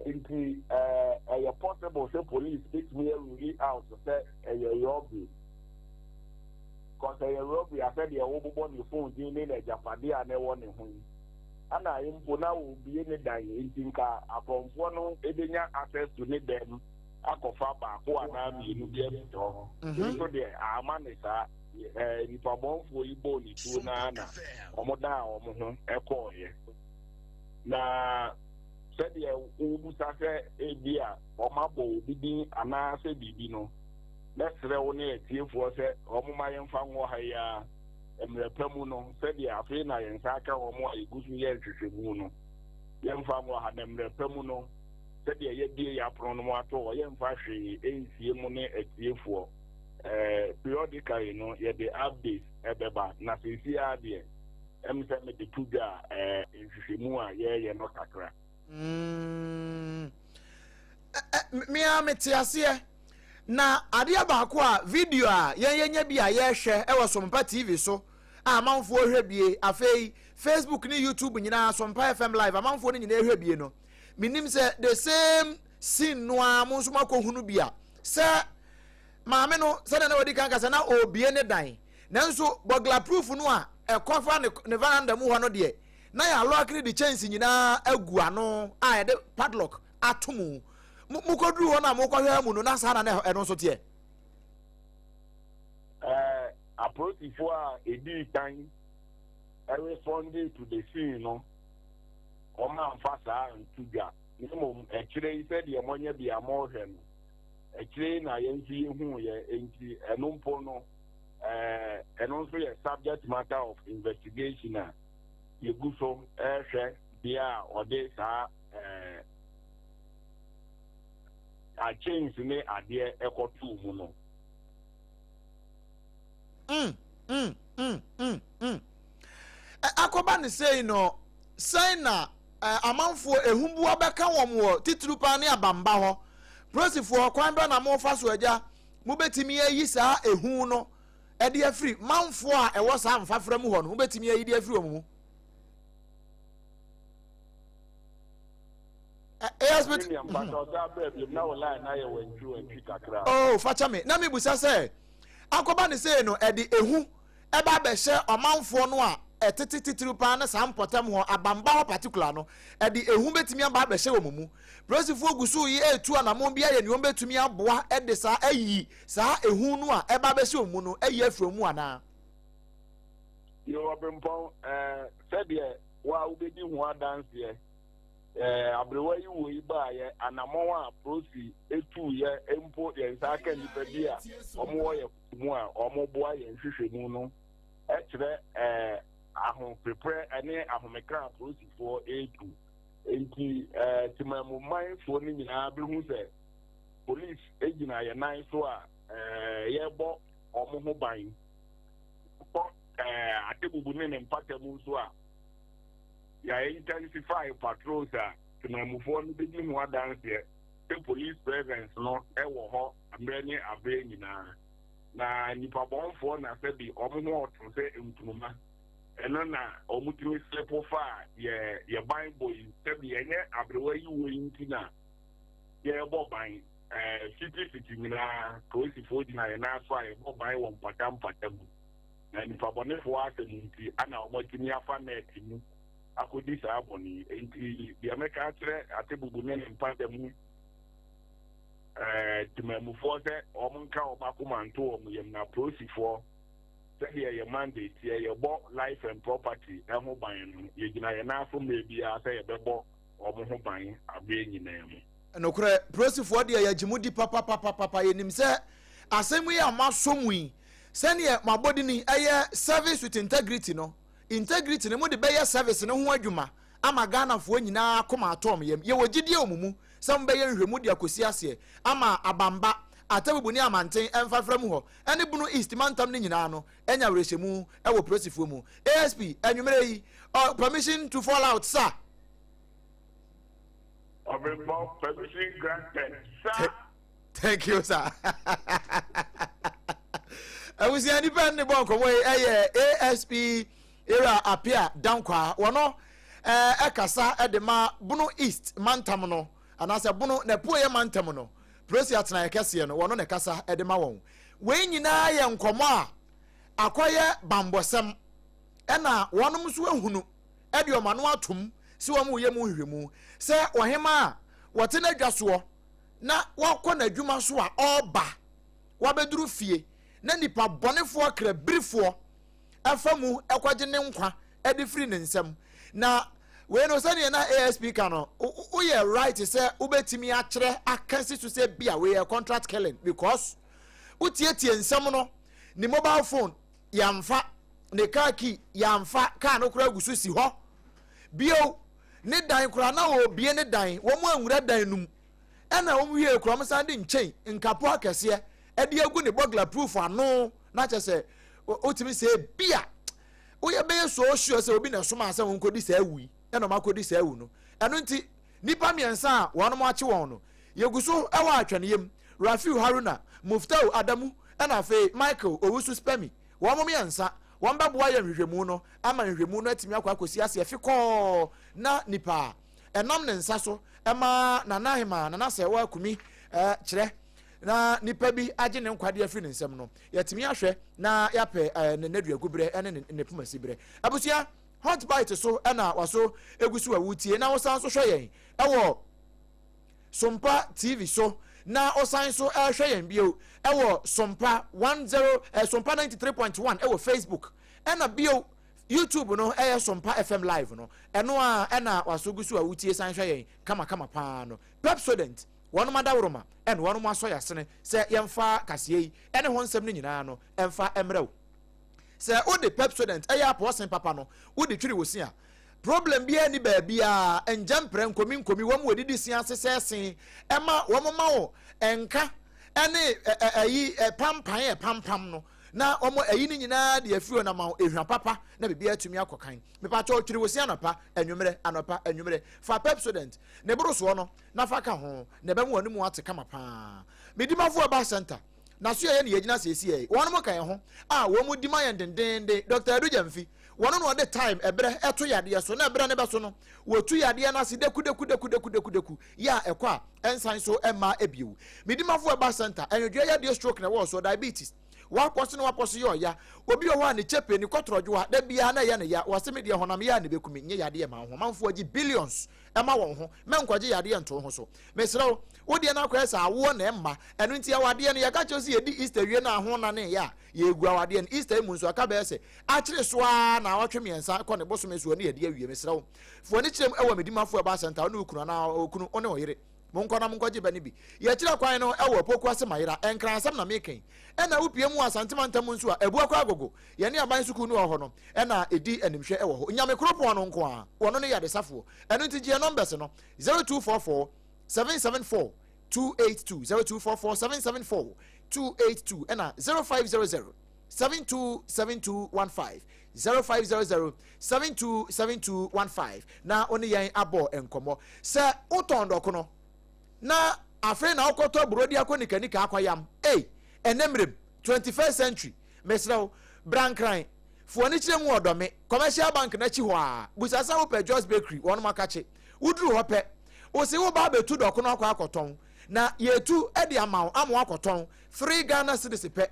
Nti ɛɛ ɛyɛ possible sɛ police betumi arule out sɛ ɛyɛ robbery. Cause ɛyɛ robbery a sɛdeɛ wobobɔ ne phone din ne n'agyapadeɛ a na ɛwɔ ne ho yi. Ana mpo na wɔrebue ne dan nti nka akorɔmfoɔ no bɛnya access to ne dan mu akɔfa baako anaa mmienu bi afiri hɔ. Nso deɛ amma ne saa. Nnipa bɔnfoɔ yi bɔɔ ne tuo no ara na wɔdaa wɔn ho kɔeɛ. Na sɛdeɛ wobusa sɛ ebia wɔabɔ obi din anaasɛ biribi no, mɛsrɛ wo ne atiefoɔ sɛ wɔmma yɛmfa nwɔ ha yi ara. Mmerɛ pa mu no, sɛdeɛ afei na yɛn nsa aka wɔn a yɛgu so yɛ nhwehwɛmu no, yɛmfa nwɔ ha, na mmerɛ pa mu no, sɛdeɛ yɛabue yɛn apono no mu ato hɔ, yɛmfa hwee nsie mo ne atiefoɔ. Eh, periodically no, yɛde updates ɛbɛba, na seesei ara deɛ, ɛm sɛ mede to dwa a, eh, nhwehwɛmu a yɛreyɛ no kakra. Mm. Me ara mete aseɛ. Na adeɛ baako a video a yɛn yɛnya bi a yɛhwɛ wɔ Sompa TV so a amanfoɔ hwɛ bie, afei Facebook ne YouTube nyinaa Sompa FM live amanfoɔ no nyinaa hwɛ bie no, menim sɛ the same scene no ara mo nso moakɔhunu bi a sɛ maame no sɛdeɛ na wadi kan kasa na ɔrebie ne dan nanso burglar proof no a ɛkɔfa ne, ne veranda mu hɔ no deɛ na yɛalɔke no de kyɛnse nyinaa agu ano a yɛde padlock ato mu. Mokɔduru hɔ no a mokɔhwɛ mu no, na saa na na ɛno nso teɛ. Ɛɛ apolisifoɔ a ɛdii kan responded to the scene no, wɔn amfa saa nto dwa. Na mmom akyire yi sɛdeɛ moanya bi a morehwɛ no, akyire yi na yɛn nso yɛhuuiɛ, enti ɛno mpo no, ɛɛ ɛno nso yɛ subject matter of investigation a yɛgu so rehwɛ deɛ a ɔde saa ɛɛ chains ne adeɛ ɛkɔtoo mu no. Mm, mm, mm, mm, mm. Akɔba ne sei no, sɛn na amanfoɔ ehuboa bɛka wɔn wɔ titiriw paa ne abamba hɔ? Polisifoɔ, kwan bɛn na mofa so agya mobɛtumi ayi saa ehu no de afiri manfoɔ a ɛwɔ saa mfafra mu hɔ no, mobɛtumi ayi de afiri wɔn mu? Oh, fakyɛ me. Na mebusa sɛ, akɔba ne sei no, ɛde ehu ɛba abɛhyɛ ɔmanfoɔ no a ɛtete titiriw paa ne saa mpɔtam hɔ, abamba hɔ particular no, ɛde ehu bɛtumi aba abɛhyɛ wɔn mu. Polisifoɔ gu so yi ɛretu anamɔn bi ayɛ nea wɔbɛtumi aboa ɛde saa ayi saa ehu no a ɛba abɛhyɛ wɔn mu no ayi afiri wɔn mu anaa? Yo, Ɔbempɔn, ɛɛ, sɛdeɛ wo a wobɛdi ho adanseɛ, ɛɛ, aberewa yi wuo yi baeɛ, anammɔn a Prosi tuiɛ mpo yɛn nsa aka nnipa bi a wɔwɔ yɛn mu a wɔboa yɛn nhwehwɛmu no kyerɛ ɛɛ, ahopeprɛ ne ahomeka a Prosifoɔ retu. Enti ɛɛ, Temanmumanfoɔ no nyinaa bɛhu sɛ polisi gyina yɛn nan so a ɛɛ, yɛrebɔ wɔn ho ban. Kɔ ɛɛ Atebubu ne ne mpata mu nso a, yɛ intensify patrols a temanmufoɔ no bɛdi ho adanseɛ sɛ police presence no wɔ hɔ mmerɛ ne aberɛ nyinaa. Na nnipa bɔnfoɔ na sɛbi wɔn ho ɔto sɛ nkuruma, ɛno na wɔtumi slipo fa yɛ yɛ ban bɔ yi, sɛbi ɛnyɛ aberewa yi wuo yi nti na yɛrebɔ ban. Ɛɛ fiti fiti nyinaa polisifoɔ gyina yɛn nan so a yɛbɔ ban wɔ mpata mpata mu. Na nnipa bɔnefoɔ asɛm nti ana wɔatumi afa nɛɛte mu akɔdi saa bɔne yi. Enti deɛ mɛka akyerɛ Atebubu ne ne mpata mu ɛɛ temanmufoɔ sɛ wɔn nka wɔn akoma nto wɔn yam na polisifoɔ sɛdeɛ yɛ mandate yɛ yɛbɔ life and property ho ban no yɛgyina yɛn nan so mmerɛ biara sɛ yɛbɛbɔ wɔn ho ban aberɛ nyinaa mu. Nokorɛ, polisifoɔ deɛ yɛgye mo di papapapapa, yɛnim sɛ. Asɛm yi a moasɔ mu yi, sɛdeɛ mo abɔdini yɛ service with integrity no, integrity no mode bɛyɛ service no ho adwuma ama Ghanafoɔ nyinaa akoma atɔ wɔn yam. Yɛwɔ gyidie wɔ mo mu sɛ mobɛyɛ nhwɛmu de akɔsi aseɛ ama Abamba, Atebubu ne Amanten mfafra mu hɔ ne Bono East mantam no nyinaa no anya awerɛhyɛmu wɔ polisifoɔ mu. ASP, anwummerɛ yi, permission to fall out, sir. Ɔbɛnbɔ, permission granted, sir. Thank you, sir. Abusua nipa ne bɔ nkɔmɔ yi ɛyɛ ASP Era Apia Dankwa. Wɔno ɛkasa ɛde ma Bono East mantam no anaasɛ Bono na Pueyɛ mantam no. Prosi atenaeɛ kɛseɛ no wɔno na ɛkasa ɛde ma wɔn. Wei nyinaa yɛ nkɔmɔ a akɔyɛ bambɔsɛm ɛna wɔnom nso ahunu ɛde wɔn ano atom sɛ wɔn reyɛ mu nhwehwɛmu sɛ ɔhema a wɔte n'adwa soɔ na wakɔ n'adwuma so a ɔreba wabɛduru fie na nipa bɔnefoɔ krabirifoɔ ɛfa mu ɛkɔgye ne nkwa ɛde firi ne nsam. Na wei no sɛdeɛ na ASP ka no, woyɛ right sɛ wobɛtumi akyerɛ aka si so sɛ bia wei yɛ contract killing because wotietie nsɛm no, ne mobile phone yɛamfa, ne car key yɛamfa, car no koraa gu so si hɔ bio, ne dan koraa na wɔrebie ne dan, wɔn anwura dan no mu, ɛna wɔn wie koraa wɔn san de nkyɛn nkapo akɛseɛ ɛde agu ne burglar proof ano, na kyɛ sɛ wotumi sɛ bia woyɛ bɛyɛ so sure sɛ obi na ɛsoma sɛ wɔn nkɔdi saa awu yi, ɛna wɔn akɔdi saa awu no. Ɛno nti nipa mmiɛnsa a wɔn akye wɔn no yɛgu so ɛwɔ atwɛneyam, Rafiu Haruna, Muftau Adamu, ɛna afei Michael Owusu Spemi. Wɔn mmiɛnsa wɔn bɛboa yɛ nhwehwɛmu no ama nhwehwɛmu no atumi akɔ akɔsi aseɛ fikɔɔ, na nipa a ɛnam ne nsa so ɛma Nana Ahema Nana Sɛwa Akumi kyerɛ na nipa bi agye ne nkwadeɛ afiri ne nsam no, yɛtumi ahwɛ na yɛapɛ ne nnaduagu berɛ ne ne pomasi berɛ. Abusua Hot Bite so ɛna waso egu so a wotie na wosan so hwɛ yɛn ɛwɔ Sompa TV so, na ɔsan so ɛhwɛ yɛn bio ɛwɔ Sompa 10 Sompa 93.1 ɛwɔ Facebook, ɛna bio YouTube no ɛyɛ Sompa FM live no, ɛno a ɛna waso gu so a wotie san hwɛ yɛn kamakama paa no. Pepsodent wɔnom adaworoma ɛna wɔnom asɔ yasene sɛ yɛmfa kaseɛ yi ɛne ho nsɛm no nyinaa no ɛmfa ɛmmerɛw. Sɛ wode Pepsodent ɛyɛ apɔɔsen papa no wode twiri wo se a, problem biara ni baabiara, ngyɛmprɛ nkomi nkomi wɔn wɔdidi se ase sɛ se ɛma wɔn ma wo nka ɛne ɛyi pampan ɛpampam no na wɔn ɛyi ne nyinaa de afiri wɔn ama wo ehwa papa na biribiara atumi akɔ kan. Mepakyɛw twiri wo se anɔpa anwummerɛ, anɔpa anwummerɛ, fa Pepsodent ne boro soɔ no na fa ka ho na ɛbɛma wɔn mu ate kama paa. Medimafo Herbal Center na so yɛyɛ ne yɛgyina seesie yi wɔn mo ka yɛn ho a wɔn mu di ma yɛn dendenden. Dr. Adu Gyamfi wɔn na ɔde time ɛbrɛ ɛto yadeɛ so na ɛbrɛ ne bɛ so no wɔtu yadeɛ no ase deku deku deku deku deku deku yɛ a ɛkɔ a ɛnsan so ɛma ebiewu. Medimafo Herbal Center ɛnwodwoɛ yadeɛ, stroke na ɛwɔ so, diabetes, wakɔ so na wakɔ so yɛ ɔya, obi wɔ hɔ a ne kyɛpe ne kɔtɔrɔdwoa da biara na ɛyɛ ne ya, wɔse me deɛ honam yɛ a ne bɛkumi nyɛ yadeɛ ma ho manfoɔ gye billions ɛma wɔn ho, mɛnkɔgye yadeɛ nto ho so. Mesrɛ wo, wo deɛ no akɔyɛ sɛ awoɔ na ɛmma ɛno nti awadeɛ no yɛka kyerɛ sɛ yɛdi Easter wie no aho na ne yɛ a yɛgu awadeɛ no Easter mu nso aka bɛyɛ sɛ akyere so ara na awɔtwe mmiɛnsa kɔ ne bosome soɔ ne yɛde awie. Mesrɛ wo, foɔ ne kyerɛm ɛwɔ Medimafo Herbal Center, wo ne wo kunu anaa okunu wo ne ɔyere monkɔ na monkɔgye bɛ no bi. Yɛkyerɛ kwan no ɛwɔ Opoku ase Mayera, Nkran asɛm na meka yi. Ɛna wopie mu wɔ Asante mantam nso a, Abuakɔ Agogo, yɛne aban sukuu no wɔ hɔ no ɛna ɛdi animhwɛ ɛwɔ hɔ. Nyame koropɔn no nko ara, wɔno ne yadesafoɔ. Ɛno nti gye yɛn numbers no, 0244 774 282, 0244 774 282, ɛna 0500 727215, 0500 727215, na wo ne yɛn abɔ nkɔmmɔ. Sɛ wotɔn dɔkono na afei na wokɔtɔ burodi akɔ nikanika akɔyam, ei, ɛnɛ mmerɛm 21st century, mesrɛ wo brankran foɔ ne kyerɛ mu ɔdɔme Commercial Bank n'akyi hɔ a, busa sɛ wopɛ Jos Bakery, wɔnom akakye. Woduru hɔ pɛ, wo se woba abɛtu dɔkono akɔ akɔtɔn, na yɛtu de ama wo ama wakɔtɔn 3 Ghana cedis pɛ.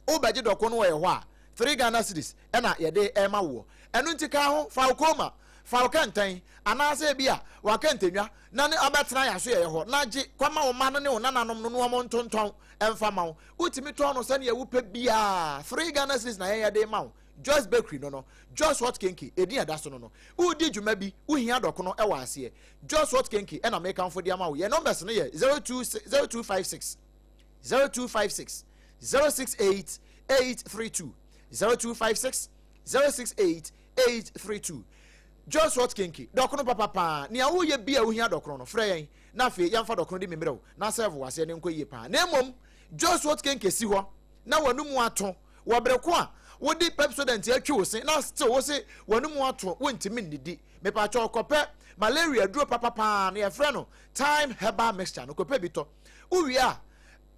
Wobɛgye dɔkono wɔ yɛ hɔ a, 3 Ghana cedis ɛna yɛde ɛma woɔ. Ɛno nti ka ho, fa wo koma, fa wo kɛntɛn, anaasɛ ebi a wakɛntɛnwa na ne abɛtena yɛ aso yɛyɛ hɔ na gye kɔma wo mma no ne wo nananom no na wɔn ntontɔn ɛmfa ma wo. Wotumi tɔn no sɛnea wopɛ biara, 3 Ghana cedis na yɛn yɛde ma wo. Joyce Bakery no no, Joyce Hot Kenke, edin a ɛda so no no. Woredi dwuma bi, wohia dɔkono ɛwɔ aseɛ. Joyce Hot Kenke ɛna mekamfo de ama wo. Yɛn numbers no yɛ 02 0256. 0256 068 832, 0256 068 832. Joshua Kinki, dɔkono papa paa. Nea woyɛ bi a wohia dɔkono no, frɛ yɛn na afei yɛmfa dɔkono de mimmerɛ wo na sɛvo waseɛ ne nkɔ yie paa. Na mmom Joshua Kinki si hɔ na w'anomu ato wɔ bere ko a wode Pepsodent atwi wo se na still wo se w'anomu ato, wontumi nnidi. Mepakyɛw, kɔpɛ malaria duro papa paa na yɛfrɛ no Thyme Herbal Mixture no, kɔpɛ bi tɔ. Wowie a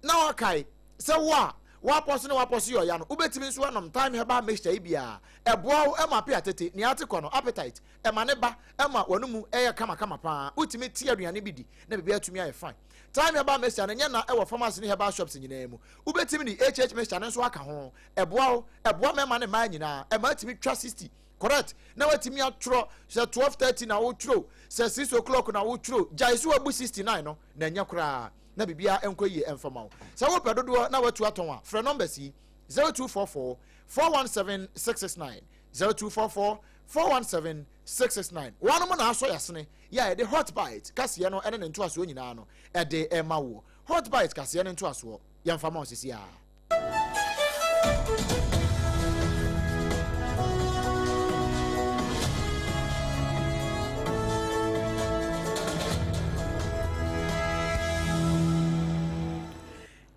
na wakae sɛ wo a w'apɔ so ne w'apɔ so yɛ ɔya no, wobɛtumi nso anom Thyme Herbal Mixture yi bi a ɛboa wo ma ape atete, nea ate kɔ no, appetite, ɛma ne ba, ɛma w'anomu yɛ kamakama paa, wotumi te aduane bi di na biribiara tumi ayɛ fine. Thyme Herbal Mixture no nyɛ na ɛwɔ pharmacy ne herbal shops nyinaa mu. Wobɛtumi de HH Mixture no nso aka ho. Ɛboa wo, ɛboa mmarima ne mmaa nyinaa, ɛma atumi twa 60 correct na watumi atwerɛ sɛ 12:30 na wotwerɛ, sɛ 6 o'clock na wotwerɛ, gyae so wabu 69 no na ɛnyɛ koraa na biribiara nkɔ yie ɛmfa ma wo. Sɛ wopɛ dodoɔ na watu atɔn a, frɛ numbers yi, 0244 417 669, 0244 417 669. Wɔnom na asɔ yasene yɛ a yɛde Hot Bite kaseɛ no ne ne ntoasoɔ nyinaa no ɛde ɛma woɔ. Hot Bite kaseɛ ne ntoasoɔ, yɛmfa ma wo sisi a.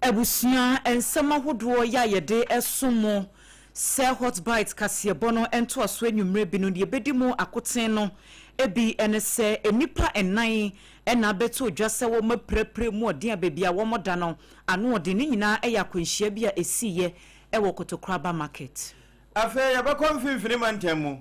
Abusua nsɛm ahodoɔ yɛ a yɛde som mo sɛ Hot Bite kaseɛbɔ no ntoasoɔ anwummerɛ bi no, deɛ ɛbɛdi mu akoten no bi ne sɛ nnipa nnan na abɛto dwa sɛ wɔapirapira mu ɔden a baabi a wɔda no ano ɔden. Ne nyinaa yɛ akwanhyia bi a ɛsiiɛ wɔ Kotokuraba Market. Afei yɛbɛkɔ Mfimfini Mantam mu.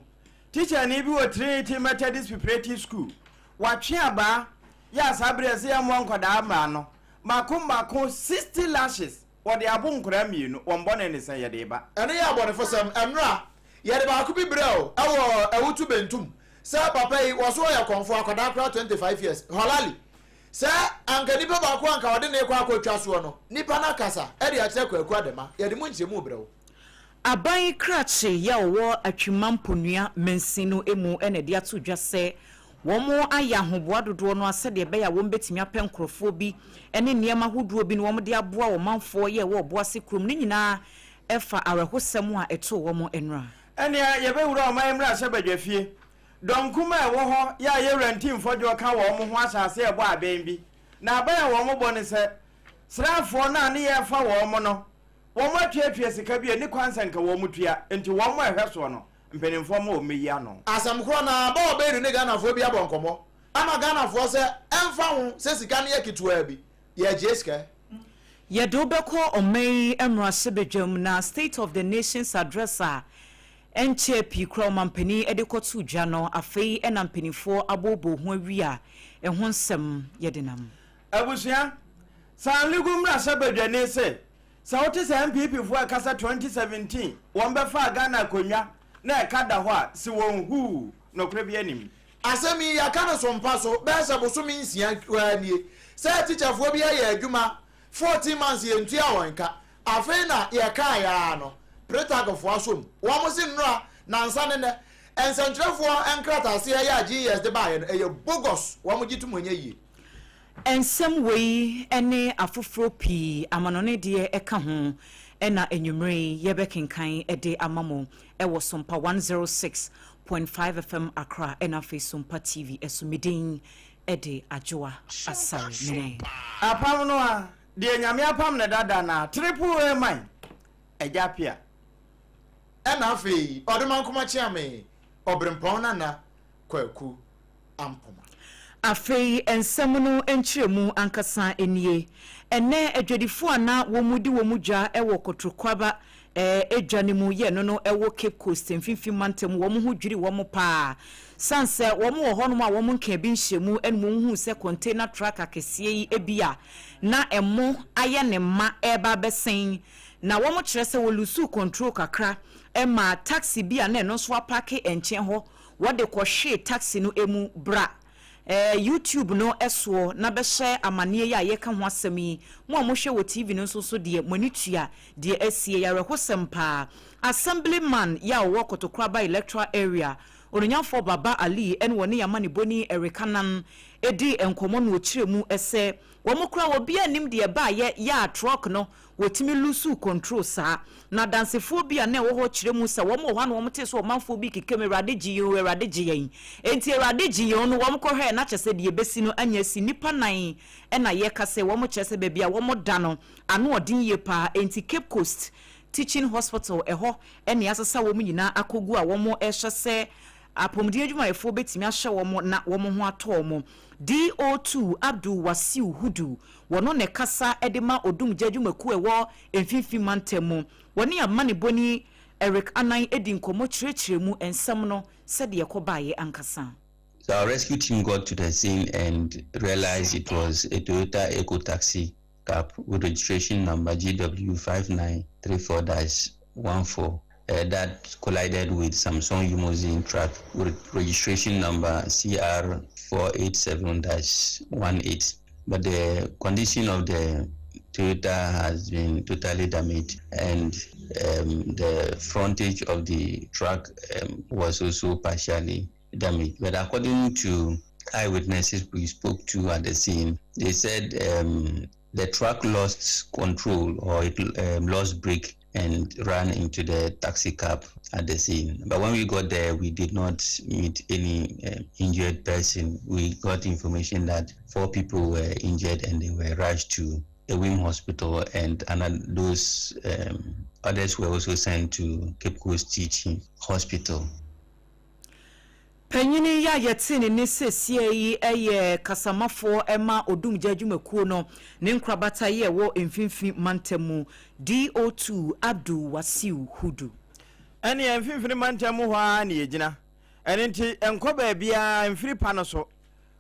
Tikyani bi wɔ Trinity Methodist Preparatory School. Watwe abaa yɛ a saa bere a ɛsɛ yɛmmoa nkwadaa mmaa no mmaako mmaako 60 lashes. Wɔde abo nkwadaa mmienu. Wɔn bɔne ne sɛ yɛde reba. Ɛno yɛ abɔnefosɛm. Ɛnora, yɛde baako bi brɛɛ wo wɔ Awutu Bentum sɛ papa yi wɔso ɔyɛ kɔmfoɔ, akwadaa koraa 25 years, Holali. Sɛ anka nipa baako a anka wɔde no rekɔ akɔtwa soɔ no, nipa no akasa de akyerɛ Kwaku Adema. Yɛde mu nkyerɛmu rebrɛ wo. Aban krakye yi a ɔwɔ Atwima Mponua mansin no mu na ɛde ato dwa sɛ wɔayɛ ahoboa dodoɔ no ara sɛdeɛ ɛbɛyɛ a wɔbɛtumi apɛ nkorɔfoɔ bi ne nneɛma ahodoɔ bi na wɔde aboa ɔmanfoɔ yi a ɛwɔ Ɔboase kurom no nyinaa ɛfa awerɛhosɛm a ɛtoo wɔn nnora. Ɛnneɛ yɛbɛwura ɔman mmarahyɛbadwafie. Dɔm kumaa a ɛwɔ hɔ yɛ a yɛwura Ntimfɔdwoɔ ka wɔn ho ahyɛ aseɛ rebɔ abɛn bi. Na abɛn a wɔbɔ ne sɛ, sraafoɔ no a ne yɛrefa wɔn no, wɔatuatua sika bi a ɛnni kwan sɛ nka wɔtua, enti wɔn a ɛhwɛ soɔ no, mpanimfoɔ mma wɔmmɛyi ano. Asɛm korɔ no ara, Bawa Baidu ne Ghanafoɔ bi abɔ nkɔmmɔ ama Ghanafoɔ sɛ ɛmfa ho sɛ sika no yɛ ketewaa bi, yɛgyee sika. Yɛde wo bɛkɔ ɔman yi mmarahyɛbadwam na State of the Nation's Address a ɛnkyɛɛ pii koraa ɔmampanin de kɔtoo dwa no, afei na mpanimfoɔ abooboo ho awie a ɛho nsɛm yɛde nam. Abusua, Sanligu mmarahyɛbadwani se sɛ wote sɛ NPP foɔ ɛkasa 2017 wɔn bɛfaa Ghana akonnwa na ɛka da hɔ a, se wɔn huu, nɔkorɛ biara nnim. Asɛm yi, yɛaka no so mpa so bɛyɛ sɛ bosome nsia koraa nie sɛ atikyafoɔ bi ayɛ adwuma 14 months yɛntua wɔn ka. Afei na yɛkaeɛ ara no, Pretagfoɔ asom. Wɔn se nnora, nansa ne nnɛ, nsɛntwerɛfoɔ nkrataseɛ yɛ a GES de baeɛ no, ɛyɛ bogus, wɔn gye tom ɛnyɛ yie. Nsɛm wei ne afoforɔ pii amanɔne deɛ ka ho na anwummerɛ yi yɛbɛkenkan de ama mo wɔ Sompa 106.5 FM Accra ɛna afei Sompa TV so. Me din de Adwoa Asare Mene. Apam no a, deɛ Nyame apam no dada no a, triple A man, Agya Appiah. Ɛna afei Ɔdomankoma Kyeame, Ɔberempɔn Nana Kwaku Ampoma. Afei nsɛm no nkyerɛmu ankasa nie. Ɛnnɛ adwadifoɔ a na wɔdi wɔn dwa wɔ Kotrokwaba dwa no mu yɛ no no wɔ Cape Coast mfimfini mantam wɔn ho dwiri wɔn pa ara sane sɛ wɔn wɔ hɔnom a wɔn nkaa bi nhyɛmu na wɔn huu sɛ container truck akɛseɛ yi bi a na ɛmo ayɛ ne ma ɛreba abɛsen na wɔn kyerɛ sɛ wɔ lusuu control kakra ma taxi bi a na ɛno nso apaake nkyɛn hɔ Wɔde kɔhwee taxi no mu. Bra YouTube no soɔ na bɛhyɛ amaneɛ yi a yɛreka ho asɛm yi. Mo a mohwɛ wɔ TV no nso so deɛ, mo ani tua deɛ asie. Ɛyɛ awerɛhosɛm paa. Assemblyman yi a ɔwɔ Kotokuraba Electoral Area, Onuonyamfoɔ Baba Ali ne wɔne yɛn amanebɔni Eric Annan dii nkɔmmɔ na ɔkyerɛɛ mu sɛ wɔn koraa obiara nnim deɛ ɛbaeɛ yɛ a truck no wɔtumi loosuu control saa. Na adansefoɔ bi a na ɛwɔ hɔ kyerɛ mu sɛ wɔn wɔ hɔ a na wɔn tee sɛ ɔmanfoɔ bi rekeka mu Awurade gye yɛn o, Awurade gye yɛn. Enti Awurade gye yɛn o no wɔn kɔhwɛɛ na kyerɛ sɛ deɛ ɛbɛsi no anya asi. Nnipa nan na yɛka sɛ wɔn kyerɛ sɛ baabi a wɔn da no ano ɔden yie paa enti Cape Coast Teaching Hospital ɛhɔ na yɛasesa wɔn nyinaa akɔgu a wɔrehwɛ sɛ apɔmuden adwumayɛfoɔ bɛtumi ahwɛ wɔn na wɔn ho atɔ wɔn. DO2 Abdul Wasiu Hudu, wɔno na ɛkasa de ma Odumgya adwumakuo a ɛwɔ Mfimfini Mantam mu. Wɔne amanebɔni Eric Anan di nkɔmmɔ kyerɛkyerɛ mu nsɛm no sɛdeɛ ɛkɔbaeɛ ankasa. So our rescue team got to the scene and realized it was a Toyota Eco Taxi cab with registration number GW5934-14 uh, that collided with Samsung Limousine truck with registration number CR487-18. But the condition of the Toyota has been totally damaged and the frontage of the truck was also partially damaged. But according to eyewitnesses we spoke to at the scene, they said the truck lost control or it lost brake and ran into the taxi cab at the scene. But when we got there, we did not meet any injured person. We got information that four people were injured and they were rushed to the Wim Hospital, and, and those others were also sent to Cape Coast Teaching Hospital. Panyin yi a yɛte ne nne seesei yi yɛ kasamafoɔ ma Odumgya adwumakuo no ne nkorabata yi a ɛwɔ Mfimfini Mantam mu, DO2 Abdul Wasiu Hudu. Ɛnneɛ Mfimfini Mantam mu hɔ ara na yɛgyina. Ɛno nti, nkɔ baabiara mfiri pa no so.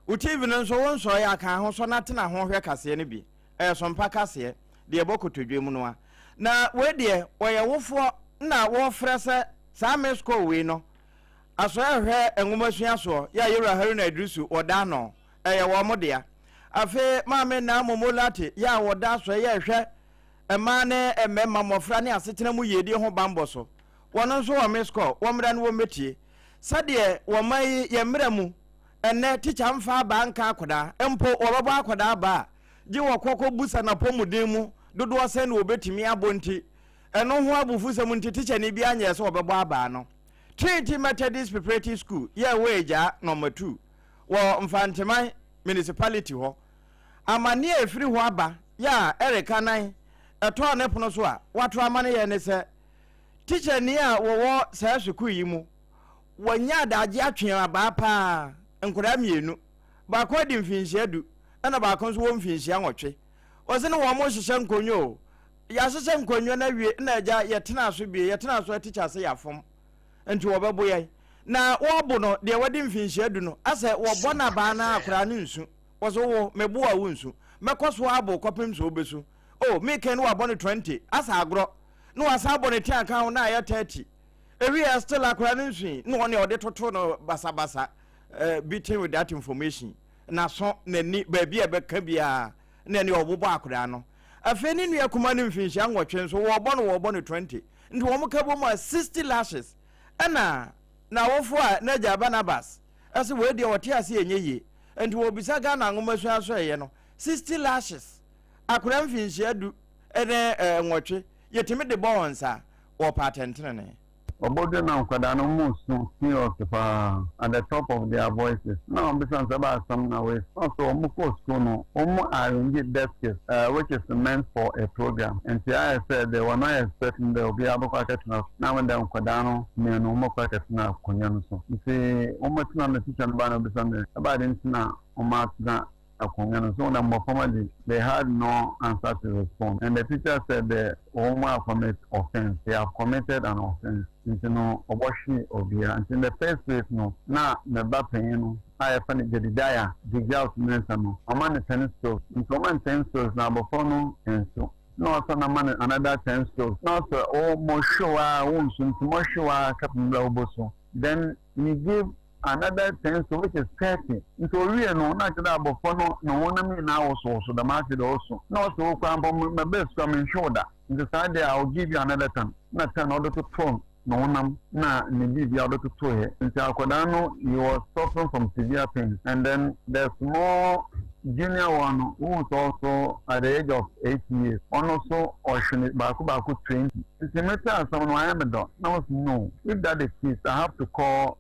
Wo TV no nso, wonsɔeɛ a, ka ho sɔ na tena ho hwɛ kaseɛ no bi. Ɛyɛ Sompa kaseɛ, deɛ ɛbɔ kotodwe mu no a. Na wei deɛ, wɔyɛ wofoɔ na wɔrefrɛ sɛ saa missed call wei no, Asɔre a ɛhwɛ nwomasua soɔ yɛ a Yewura Haruna Iddrisu wɔ da ano, ɛyɛ wɔn dea. Afei Maame Naa Momo Lartey yɛ a ɔda Asɔre yɛ ɛhwɛ mmaa ne mmarima, mmɔfra ne asetena mu yiedie ho banbɔ so. Wɔn nso wɔ Miss Call, wɔmmra na wɔmmɛtie. Sɛdeɛ wɔ man yi yɛn mmara mu ɛnnɛ, tikya mfa abaa nka akwadaa, mpo wɔbɛbɔ akwadaa abaa a, gye wɔkɔ kɔbusa n'apɔmuden mu dodoɔ sɛn na wɔbɛtumi abɔ nti, ɛno ho abufusɛm nti tikyani biara nyɛɛ sɛ ɔbɛbɔ abaa no. Trinity Methodist Preparatory School yɛ ɛwɔ Agyaa Nɔma 2 wɔ Mfanteman Municipality hɔ. Amanneɛ a ɛfiri hɔ aba yɛ a Eric Anan ɛtɔɔ ne pono so a wato amaneyɛ ne sɛ tikyani a wɔwɔ saa sukuu yi mu wɔanya adagye atwe abaa paa nkwadaa mmienu, baako adi mfinhyia du ɛna baako nso wɔ mfinhyia nwɔtwe. Wɔse ne wɔn hyehyɛ nkonnwa o, Yɛahyehyɛ nkonnwa no awie na agya yɛtenaa so bio, yɛtenaa so a tikya se yɛafom nti wɔbɛbo yɛn. Na wɔbo no deɛ wadi mfinhyia du no asɛ wɔbɔ no abaa no a akwadaa no nsu. Wɔse wo mebo a wonsu, mɛkɔ so abo kɔpem sɛ wobɛsu. Oh mekɛn no wabɔ no 20 asɛ agorɔ na wasan abɔ no ti aka ho na ayɛ 30. Ɛwieɛ still akwadaa no nsui na ɔne ɔde toto no basabasa uh, beating with that information. N'aso, n'ani, baabi a ɛbɛka biara na ɛne ɔbobɔ akwadaa no. Afei ne nua kumaa no mfinhyia nwɔtwe nso wɔrebɔ no wɔrebɔ no 20 nti wɔn ka bom a 60 lashes. Ɛna n'awofo a n'agya Barnabas ɛsɛ wei deɛ ɔte ase ɛnyɛ yie nti wɔbisa Ghana nwomasua asɔɛeɛ no 60 lashes akwadaa mfinhyia du ne nwɔtwe yɛtumi de bɔ wɔn saa wɔpɛ atɛntenenee. Wɔbɔdwe na nkwadaa no wɔn resu serious paa at the top of their voices na wɔn bisa no sɛ ɛbɛ asɛm na wei na ɔsɛ wɔn kɔɔ school no wɔn arrange desks uh, which is meant for a program nti ayɛ sɛ they were not expecting dɛ obiara bɛkɔ akɛtena so na wɔn dɛ nkwadaa no mmienu wɔn bɛkɔ akɛtena akonnwa no so nti wɔn tena no teacher no ba na obisa no dɛ ɛbɛ ade nti na wɔn atena akonnwa no so na mmɔframma de they had no answer to respond and the teacher said the wɔn a commit offence they have committed an offence nti no ɔbɔhwe obiara nti in the first place no na ne ba panyin no a yɛfrɛ no Jedidiah Jigjalt Mensah no ɔma no ten strokes nti ɔma no ten strokes na abɔfra no nso na ɔsan ama no another ten strokes na ɔsɛ oh mɔhwe wa wo nso nti mɔhwe wa kapem bla wobɔ then he gave another ten so which is 30 nti owie no na kyerɛ dɛ abɔfra no ne honam nyinaa wosowoso dɛm ase dɛ ɔso na ɔsɛ wo koraa mpo mɛbɛ sukuu a menhwe wo da nti saa deɛ I will give you another 10 na 10 ɔde totoo. ne honam na ne biribia ɔde totoeɛ nti akwadaa no he was suffering from severe pain and then the small junior one no who is also at the age of 8 years, ɔno nso ɔhwene baako baako 20. Nti mete asɛm no ayɛ me dɔ na was no, if that is case, I have to call.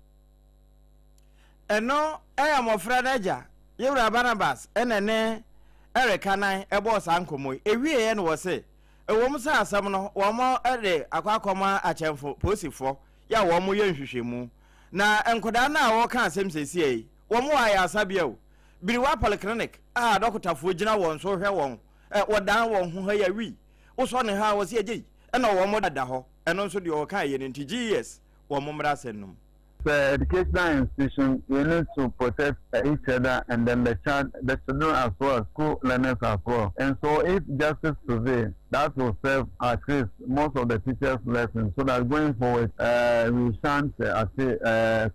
Ɛno yɛ mmɔfra no agya, Yewura Barnabas na ɛne Eric Anan bɔɔ saa nkɔmmɔ yi. Ɛwieeɛ no wɔse, ɛwom sɛ asɛm no wɔde akɔ akɔma akyɛmfo, polisifoɔ, yɛ a wɔyɛ nhwehwɛmu. Na nkwadaa no a wɔreka asɛm seesei yi, wɔn wɔ ayaresabea o, Biriwa Polyclinic a adɔkotafoɔ gyina wɔn so hwɛ wɔn, wɔdan wɔn ho ha yi a wii, wosɔ ne ha a wɔse agyei, ɛna wɔn da hɔ. Ɛno nso deɛ wɔkaeɛ no nti, GES, wɔn mmra asɛm no mu. The educational institution, we need to protect each other and then the child, the children as well, school learners as well. And so if justice prevails, that will serve at least most of the teachers' lessons so that going forward, we shan't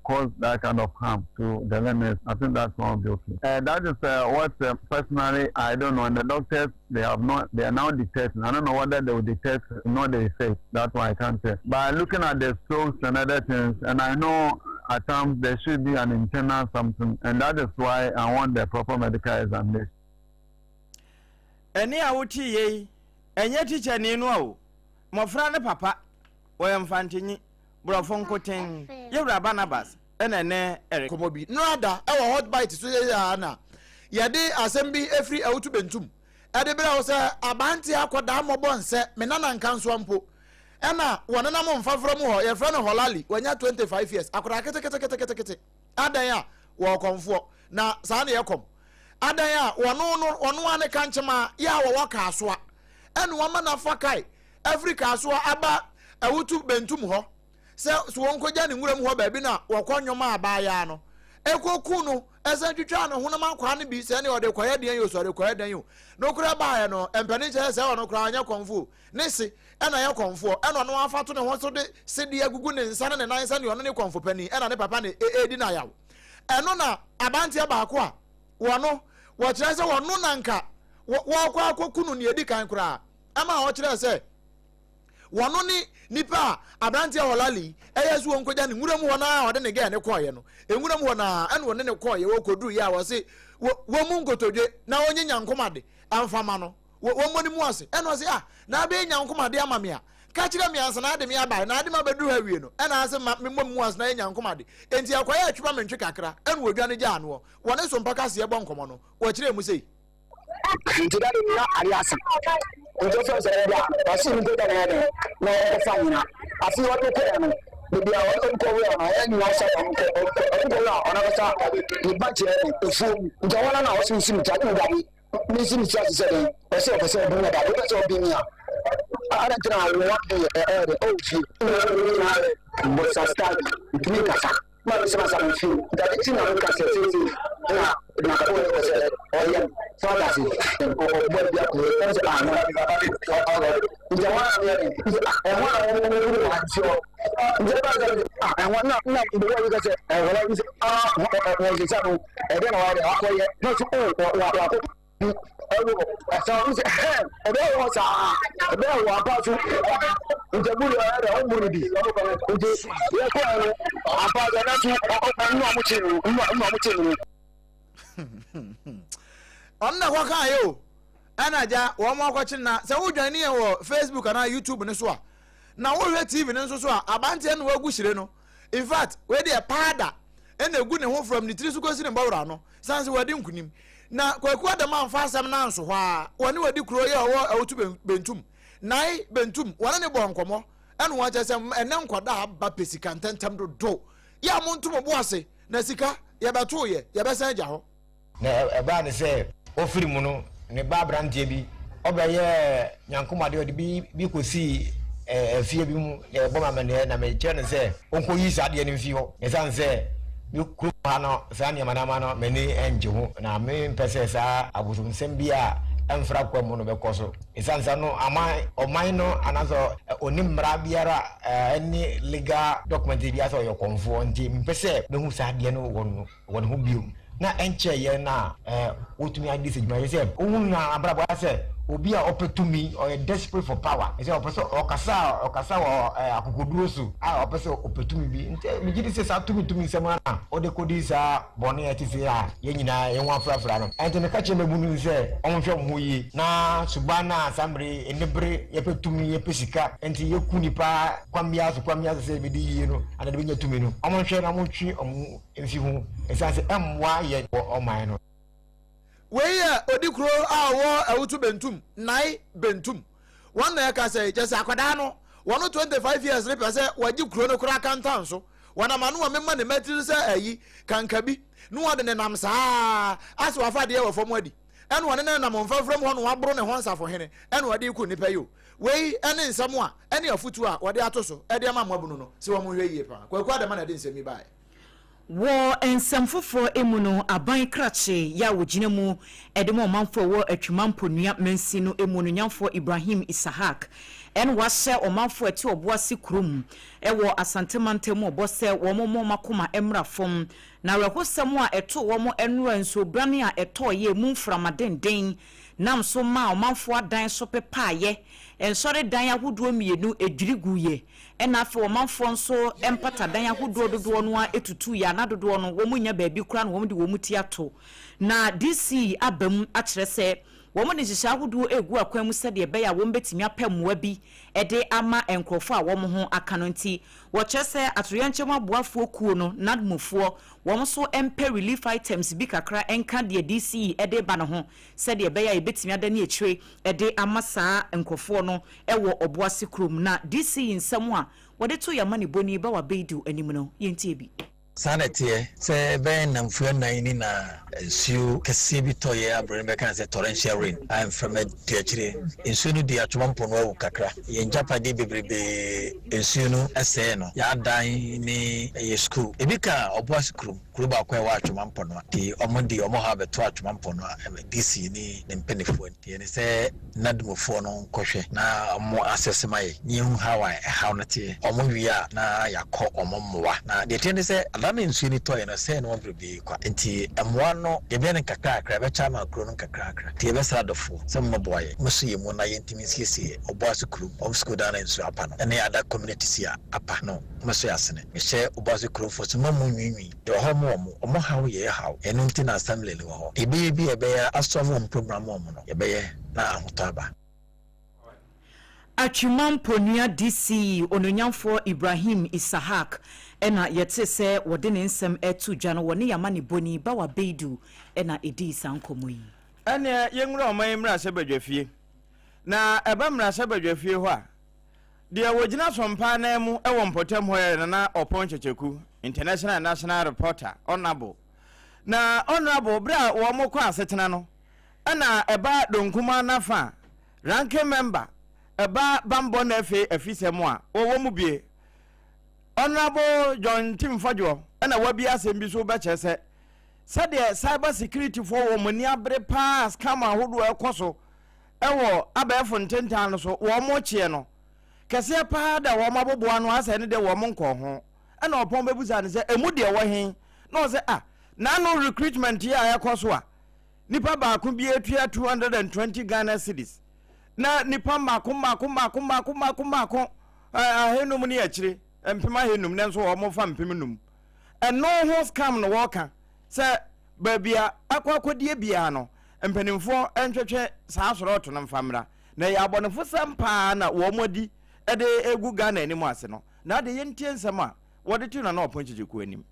cause that kind of harm to the learners. I think that's one will be okay. That is what personally I don't know. And the doctors, they have not, they are now detecting. I don't know whether they will detect not the effect. That's why I can't say. But looking at the strokes and other things, and I know at times there should be an internal something, and that is why I want the proper medical examination. Ɛne a wote yei ɛnyɛ tikyani no a o, mmɔfra ne papa wɔyɛ Mfantenyi, borɔfo nkoten, Yɛwura Barnabas ɛna ɛnɛ ɛreka. Nkɔmmɔ bi no ada wɔ Hot Bite so yɛ a na yɛde asɛm bi firi Awutu Bentum de brɛ wo sɛ abanteɛ akɔdaa mmɔbɔ nsɛ me nana nkansoa mpo ɛna wɔnenam mfafra mu hɔ, yɛfrɛ no Holali, wanya 25 years, akɔdaa keteketeketekete. Adan a wɔwɔ kɔmfoɔ na saa na yɛkɔm adan a wɔno no ɔno ara ne kankyema yɛ a wɔwɔ Kaasoa ɛna wɔama no afa kae afiri Kaasoa aba Awutu Bentum hɔ sɛ so wɔnkɔgya ne nwuram hɔ baabi na wɔkɔ nnwom a abaayaa no ɛkɔku no ɛsan twitwaa ne honam akwaa no bi sɛ ne ɔde kɔyɛ deɛn o, sɛ ɔde kɔyɛ dɛn o. Nokorɛ baeɛ no, mpanin kyerɛ sɛ ɔno koraa ɔnyɛ kɔmfo o, ne se ɛna yɛ kɔmfoɔ, ɛna ɔno afa to ne ho so de sedeɛ agugu ne nsa ne ne nan sɛdeɛ ɔno ne kɔmfo panin, ɛna ne papa ne ɛredi no ayaw. Ɛno na abanteɛ baako a wɔno wɔkyerɛ sɛ wɔno na nka wɔkɔ akɔku no nea ɛdi kan koraa, ɛma ɔkyerɛ sɛ wɔno ne nipa a aberanteɛ Holali ɛyɛ so wɔnkɔgya ne nwuram hɔ no a ɔde ne gɛɛ ne kɔɔeɛ no, nwuram hɔ no a ɛna ɔne ne kɔɔeɛ. Wɔkɔduru yɛ a wɔse wɔn mu nkotodwe na ɔnye nyankomade mfama no, wɔmmɔ ne mu ase. Ɛna ɔse, ah, na abɛyɛ nyankomade ama me a, ka kyerɛ me ansa na ade me abae na ade ma bɛduru ha wie no, ɛna ase ma memmɔ me mu ase na yɛ nyankomade. Enti ɛkɔyɛ atwema mentwe kakra, ɛna wɔdwane gyaa noɔ. Wɔne so mpakaseɛ bɔ nkɔmmɔ no, wɔkyerɛɛ mu sei. Nti da no na ade asa. Nti ɔfrɛ sɛ ɔbra, ɔse no nkɔgya na ɛyɛ dɛn na ɔkɔfa nyina. Afei ɔde kɔɛ no, baabi a ɔde kɔ wura no, ɛyɛ nyina ɔsa ɔde kɔ wura ɔno ankasa ne ba kyerɛ no efuo mu. Nti ɔhɔ no na ɔse nsi me ti ade dabi, mensi me ti ase sɛ dɛn, ɔse ɔpɛ sɛ ɔbi me dabi, wopɛ sɛ ɔbi me a, adɛn nti na wo wa bi ɛyɛ dɛn ɔwɔ fie. Bɔsa style ntumi nkasa. Ma me sɛ masa me fie dade ti na meka sɛ seesei na na ɔyɛ wɔ sɛ ɔyɛ m so ata ase ɔbɔ bi akɔyɛ ɛm sɛ ah no nti ɛhɔ na meyɛ den nti ɛhɔ na wɔn wɔn wɔn wɔ nti hɔ nti ɛba sɛ ah ɛhɔ na na mbɔ yi ka sɛ ɛhɔ na sɛ ah wɔn sisa no ɛdɛ na wɔayɛ dɛ akɔyɛ na so o wɔ wakɔ ɛwɔ ɛsan ɔmo sɛ hɛn ɛbɛyɛ wɔ saa ɛbɛyɛ wɔ ampa so nti ɛbu deɛ ɔyɛ dɛ ɔmo ne bi nti yɛ kɔ ɛno ampa so ɛna so ɔmo ɔmo kyi no ɔmo ɔmo kyi no. Ɔno na ɛkɔ kaa yɛ o, ɛna gya wɔn akɔkye na sɛ wodwan ne yɛn wɔ Facebook anaa YouTube no so a, na wohwɛ TV no nso so a, abanteɛ no wagu hyire no. In fact, wei deɛ paada ɛna egu ne ho from ne tiri so kɔsi ne bɔwura no san sɛ wadi nkunim. Na Kwaku Adam amfa asɛm no anso hɔ ara, wɔne wadi kuro yɛ ɔwɔ Awutu Bentum, Nai Bentum, wɔne ne bɔɔ nkɔmmɔ ɛna wɔn kyerɛ sɛ ɛnɛ nkwadaa aba pɛ sika ntɛntɛm dodo, yɛ a monto mo bo ase na sika yɛbɛtoo yɛ yɛbɛsan agya hɔ. Na ɛbaa no sɛ ɔfiri mu no, ne ba aberanteɛ bi, ɔbɛyɛɛ nyankomadeɛ, ɔde bi bi kɔsii afie bi mu, na ɛbɔ me amanneɛ, na mekyerɛ no sɛ ɔnkɔyi saa adeɛ no mfi hɔ, ɛsiane sɛ me kurom ha no, saa nneɛma nneɛma no, m'ani nnye ho, na mempɛ sɛ saa abosomsɛm bi a ɛmfra kwa mu no bɛkɔ so, ɛsiane sɛ no aman, ɔman no anaasɛ ɔnni mmara biara ɛne legal document biara sɛ ɔyɛ ɔkɔmfoɔ, nti mempɛ sɛ mɛhu saa adeɛ no wɔ no. Wɔ ne ho bio. Na ɛnkyɛeɛ na wɔtumi adi sɛ dwuma sɛ wohunu no abrabɔ ayɛ sɛ Obi a ɔpɛ tumi, ɔyɛ desperate for power. Ɛsɛ ɔpɛ sɛ ɔkasa a, ɔkasa wɔ akokoduro so a ɔpɛ sɛ ɔpɛ tumi bi. Nti megye di sɛ saa tumi tumi nsɛm ara na ɔde kɔdi saa bɔne a ɛte sei a yɛn nyinaa yɛn ho afrafra no. Ɛnti meka kyerɛ mmabunu no sɛ wɔnhwɛ wɔn ho yie na suban no a saa mmerɛ yi anibere, yɛpɛ tumi, yɛpɛ sika nti yɛku nnipa kwan biara so kwan biara so sɛ yɛbɛdi yie no anaa yɛbɛnya tumi no, wɔnhwɛ na wɔntwe wɔn ho mfi ho ɛsiane sɛ ɛmmoa yɛn wɔ ɔman no. Wei yɛ Odikuro a ɔwɔ Awutu Bentum, Nai Bentum. Wɔn na ɛka sɛ, kyɛ sɛ akwadaa no, wɔn 25 years no pɛ sɛ wɔgye kuro no koraa kantan so. Wɔnam ano a mema ne mmatiri so sɛ ayi, kankabi, na wɔde nenam saa asɛ wafa adeɛ wɔ fam adi. Ɛna ɔne no nenam mfamfram hɔ na waboro ne ho nsafohene ɛna ɔde reku nnipa yi o. Wei ne nsɛm a ɛne afotuo a wɔde ato so de ama mmabunu no sɛ wɔn nhwɛ yie paa. Kwaku Adama na ɛde nsɛm yi baeɛ. Wɔ nsɛm foforɔ mu no, aban krakye yɛ a wɔgyina mu de ma ɔmanfoɔ a ɛwɔ Atwima Mponua mansin no mu no nyamfoɔ Ibrahim Isahak na wahyɛ ɔmanfoɔ a ɛte Ɔboase kurom wɔ Asante mantam mu ɔbɔ sɛ wɔn mmɔ wɔn akoma mmra fam na awerɛhosɛm a ɛtoo wɔn nnora nsuobrane a ɛtɔeɛ mu mframa denden nam so maa ɔmanfoɔ adan so pepaeɛ, nsɔredan ahodoɔ mmienu dwiri guiɛ. Ɛna afei ɔmanfoɔ nso mpatadan ahodoɔ dodoɔ no ara tutuiɛ a na dodoɔ no wɔn nnya baabi koraa na wɔn de wɔn ti ato. Na DC aba mu akyerɛ sɛ wɔn de nhyehyɛɛ ahodoɔ regu akwan mu sɛdeɛ ɛbɛyɛ a wɔn bɛtumi apɛ mmoa bi de ama nkorɔfoɔ a wɔn ho aka no nti wɔkyerɛ sɛ atoyerɛnkyɛm aboafoɔ kuo no, NADMO foɔ, wɔn nso mpɛ relief items bi kakra nka deɛ DC de reba no ho sɛdeɛ ɛbɛyɛ a yɛbɛtumi adane akyire de ama saa nkorɔfoɔ no wɔ Ɔboase kurom. Na DC yi nsɛm a wɔde too yɛn amanebɔni Bawa Beidu anim no, yɛntie bi. Saa na ɛteɛ, sɛ ɛbɛyɛ nnamfua nnan ni na nsuo kɛseɛ bi tɔeɛ a buroni bɛka no sɛ torrential rain a mframa di akyire. Nsuo no dii Atwoma mpono awu kakra. Yɛn agyapadeɛ bebrebe nsuo no sɛee no, yɛn adan ne yɛn sukuu. Ebi ka Ɔboase kurom. Kuro baako a ɛwɔ Atwoma Mponoa nti wɔn de wɔn haw bɛto Atwoma Mponoa DC ne ne mpaninfoɔ anim. Deɛ ne sɛ NADMOfoɔ no nkɔhwɛ na wɔn asɛse ma yɛ na yɛhu haw a ɛhaw no teɛ. Wɔn wie a na yɛakɔ wɔn mmoa. Na deɛ ɛteɛ ne sɛ ada no nsuo no tɔeɛ no ɛsɛee nnoɔma bebree kwa. Nti mmoa no yɛbɛyɛ no nkakrakra, yɛbɛkyɛ ama kuro no nkakrakra. Nti yɛbɛsrɛ adɔfoɔ sɛ mommɛboa yɛn, moso yɛn mu na yɛntumi nsiesie Obuasi kurom, wɔn sukuu dan no a nsuo apa no ne other communities a apa no. Mɛsɔ asene. Mehyɛ Obuasi kuromfoɔ sɛ mma mo nnwiinwii. Yɛwɔ hɔ ma wɔn. Wɔn haw yɛ yɛ haw. Ɛno nti na assembly no wɔ hɔ. Yɛbɛyɛ bi a ɛbɛyɛ asɔlve wɔn problem ama wɔn no, yɛbɛyɛ na ahotɔ aba. Atwima Mponua DC Onuonyamfoɔ Ibrahim Isahak na yɛtee sɛ wɔde ne nsɛm reto dwa no, wɔne Yamanibɔni Bawa Beidu na ɛdii saa nkɔmmɔ yi. Ɛnneɛ yɛnwura ɔman yi mmarahyɛbadwafie. Na ɛba mmarahyɛbadwafie hɔ a, Deɛ ɔgyina Sompa anan mu wɔ mpɔtam hɔ yɛ Nana Ɔpɔn Kyekyeku, International and National Reporter, Honourable. Na Honourable, berɛ a wɔn kɔ asetena no, ɛna ɛba Donkumaa Nafa a, Ranking Member, ɛba Bambɔ na afei Afisɛm a, wɔwɔ mu bie. Honourable John Ntim Fodjour ɛna wabie asɛm bi so bɛkyerɛ sɛ, sɛdeɛ cyber security foɔ wɔn ani abere paa scam ahodoɔ ɛkɔ so wɔ abɛɛfo ntentan no so wɔn kyeɛ no kɛseɛ paa da wɔn aboboa ano asɛ ne deɛ wɔn nkɔɔ ho ɛna ɔpɔn bɛbusa no sɛ ɛmu deɛ wɔ he na ɔsɛ ah n'ano recruitment yi a ɛkɔ so a nipa baako bi atua 220 Ghana cedis na nipa mmaako mmaako mmaako mmaako mmaako mmaako ahenum ne akyire mpem ahenum nanso wɔn fa mpem num ɛno ho scam no wɔka sɛ Baabi a akɔ akɔdie biara no, mpanimfoɔ ntwetwe saa asorɔɔto no mfa mmra. Na ɛyɛ abɔnefosɛm paa na wɔn adi de regu Ghana anim ase no. Na adeɛ yɛntie nsɛm a wɔde too Nana Ɔpɔn Kyekyeku anim.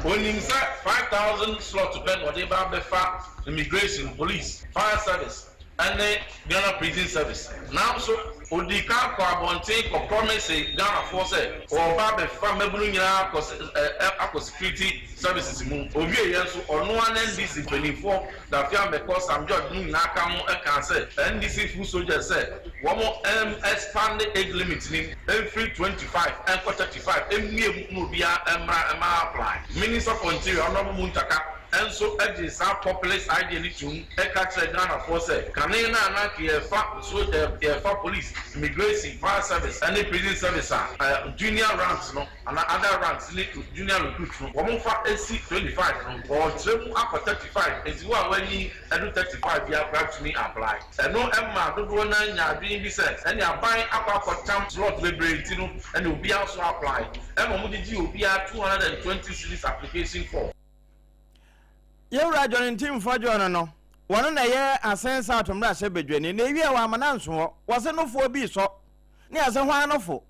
Onim sɛ 5000 slot pɛ na ɔde ba abɛfa immigration, police, fire service ne Ghana prison service. Nanso odii kan kɔɔ abɔnten kɔ promise Ghanafoɔ sɛ ɔreba abɛfa mmabunu nyinaa akɔ akɔ security services mu. Owieɛ nso ɔno ara ne NDC mpaninfoɔ Dafe Amekɔ, Sam George nom nyinaa ka ho kaa sɛ NDC foot soldiers sɛ wɔn expand age limit no mfiri 25 nkɔ 35 mmue mu na obiara mmra mma apply. Minister for Interior Honourable Muntaka. nso gyee saa populist idea no toom ka kyerɛɛ Ghanafoɔ sɛ kane no a na anka yɛfa so yɛfa police, immigration, fire service ne prison service a junior ranks no anaa other ranks ne junior recruit no wɔfa si 25 no wɔretrɛ mu akɔ 35 nti wo a woanyin adu 35 biara koraa tumi apply. Ɛno maa dodoɔ no ara nyaa adwene bi sɛ ɛne aban akɔ akɔtam slot bebree nti no ɛne obiara nso apply. Ɛma wɔgyegyee obiara 220 cedis application form. Yɛwura John Ntimfo John no, wɔno na ɛyɛ Asen South mmarahyɛbadwani, na ewiɛ wɔ amana nso hɔ, wɔse nofoɔ bi resɔ, ne ase hwan nofo?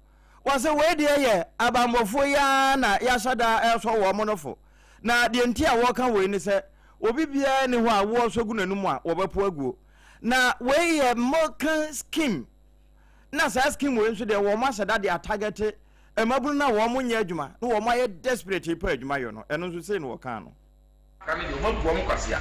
Wɔse wei deɛ yɛ abanbɔfoɔ yi ara na yɛahyɛ da resɔ wɔn nofo, na deɛ nti a wɔreka wei ne sɛ, obi biara nni hɔ a woɔsɔ gu n'anum a wɔbɛpo aguo. Na wei yɛ Milken scheme, na saa scheme wei nso deɛ wɔn ahyɛ da de atagɛte mmabunu no a wɔn nyɛ adwuma na wɔn ayɛ desperate repɛ adwuma yɔ no, ɛno nso sei na wɔkaa no. Ka no deɛ, wɔabu wɔn kwasea.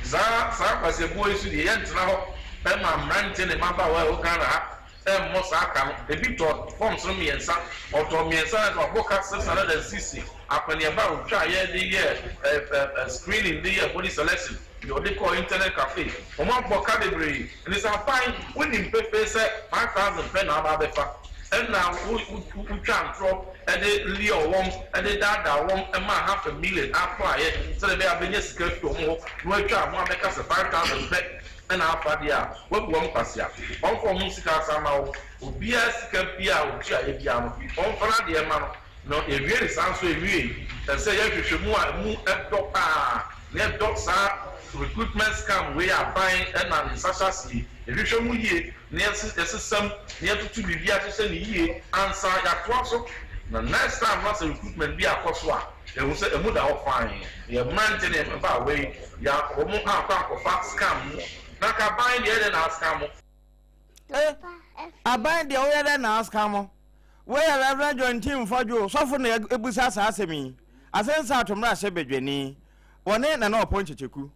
Saa saa kwaseabuo yi so deɛ, yɛntena hɔ mma mmerante ne mmabaawa a ɛwɔ Ghana ha mmɔ saa ka no. Ebi tɔ forms no mmiɛnsa, ɔtɔ mmiɛnsa na sɛ wabɔ ka 660, akɔneaba a ɔtwaeɛ de yɛɛ screening de yɛɛ body selection, deɛ ɔde kɔɔ internet cafe, wɔabɔ ka bebree. Ɛnti sɛ aban, wonim pefee sɛ 5000 pɛ na aba abɛfa, ɛna wo wo wotwa ntorɔ de lure wɔn, de daadaa wɔn maa half a million applyɛ sɛdeɛ ɛbɛyɛ a wobɛnya sika afiri wɔn hɔ na woatwa ho abɛka sɛ 5000 pɛ na afa deɛ a, woabu wɔn kwasea. Wɔmfa wɔn sika nsa mma wo. Obiara sika biara a ɔtuaeɛ biara no, wɔmfa n'adeɛ mma no. Na yɛwie no saa nso ɛnwiei. Ɛsɛ sɛ yɛyɛ nhwehwɛmu a ɛmu dɔ pa ara na yɛdɔ saa recruitment scam wei a aban na ne nsa hyɛ aseɛ yi. Yɛhwehwɛ mu yie na yɛsesa mu na yɛtoto biribiara hyehyɛ no yie ansa yɛatoa so. Na next time na sɛ recruitment bi akɔ so a, yɛahu sɛ ɛmu da hɔ fann. Yɛn mmerante ne yɛn mmabaawa yi, yɛ wɔn ankɔ ankɔfa scam mu. Na anka aban deɛ ɛdɛn na ascam mo? Eh, aban deɛ woyɛ dɛn na ascam mo? Wei yɛ Reverend John Ntim Fɔdwo, sɔfo na ɛbusa saa asɛm yi. Asensa Ato Mmarahyɛ Badwani, wɔne Nana Ɔpɔn Kyekyeku.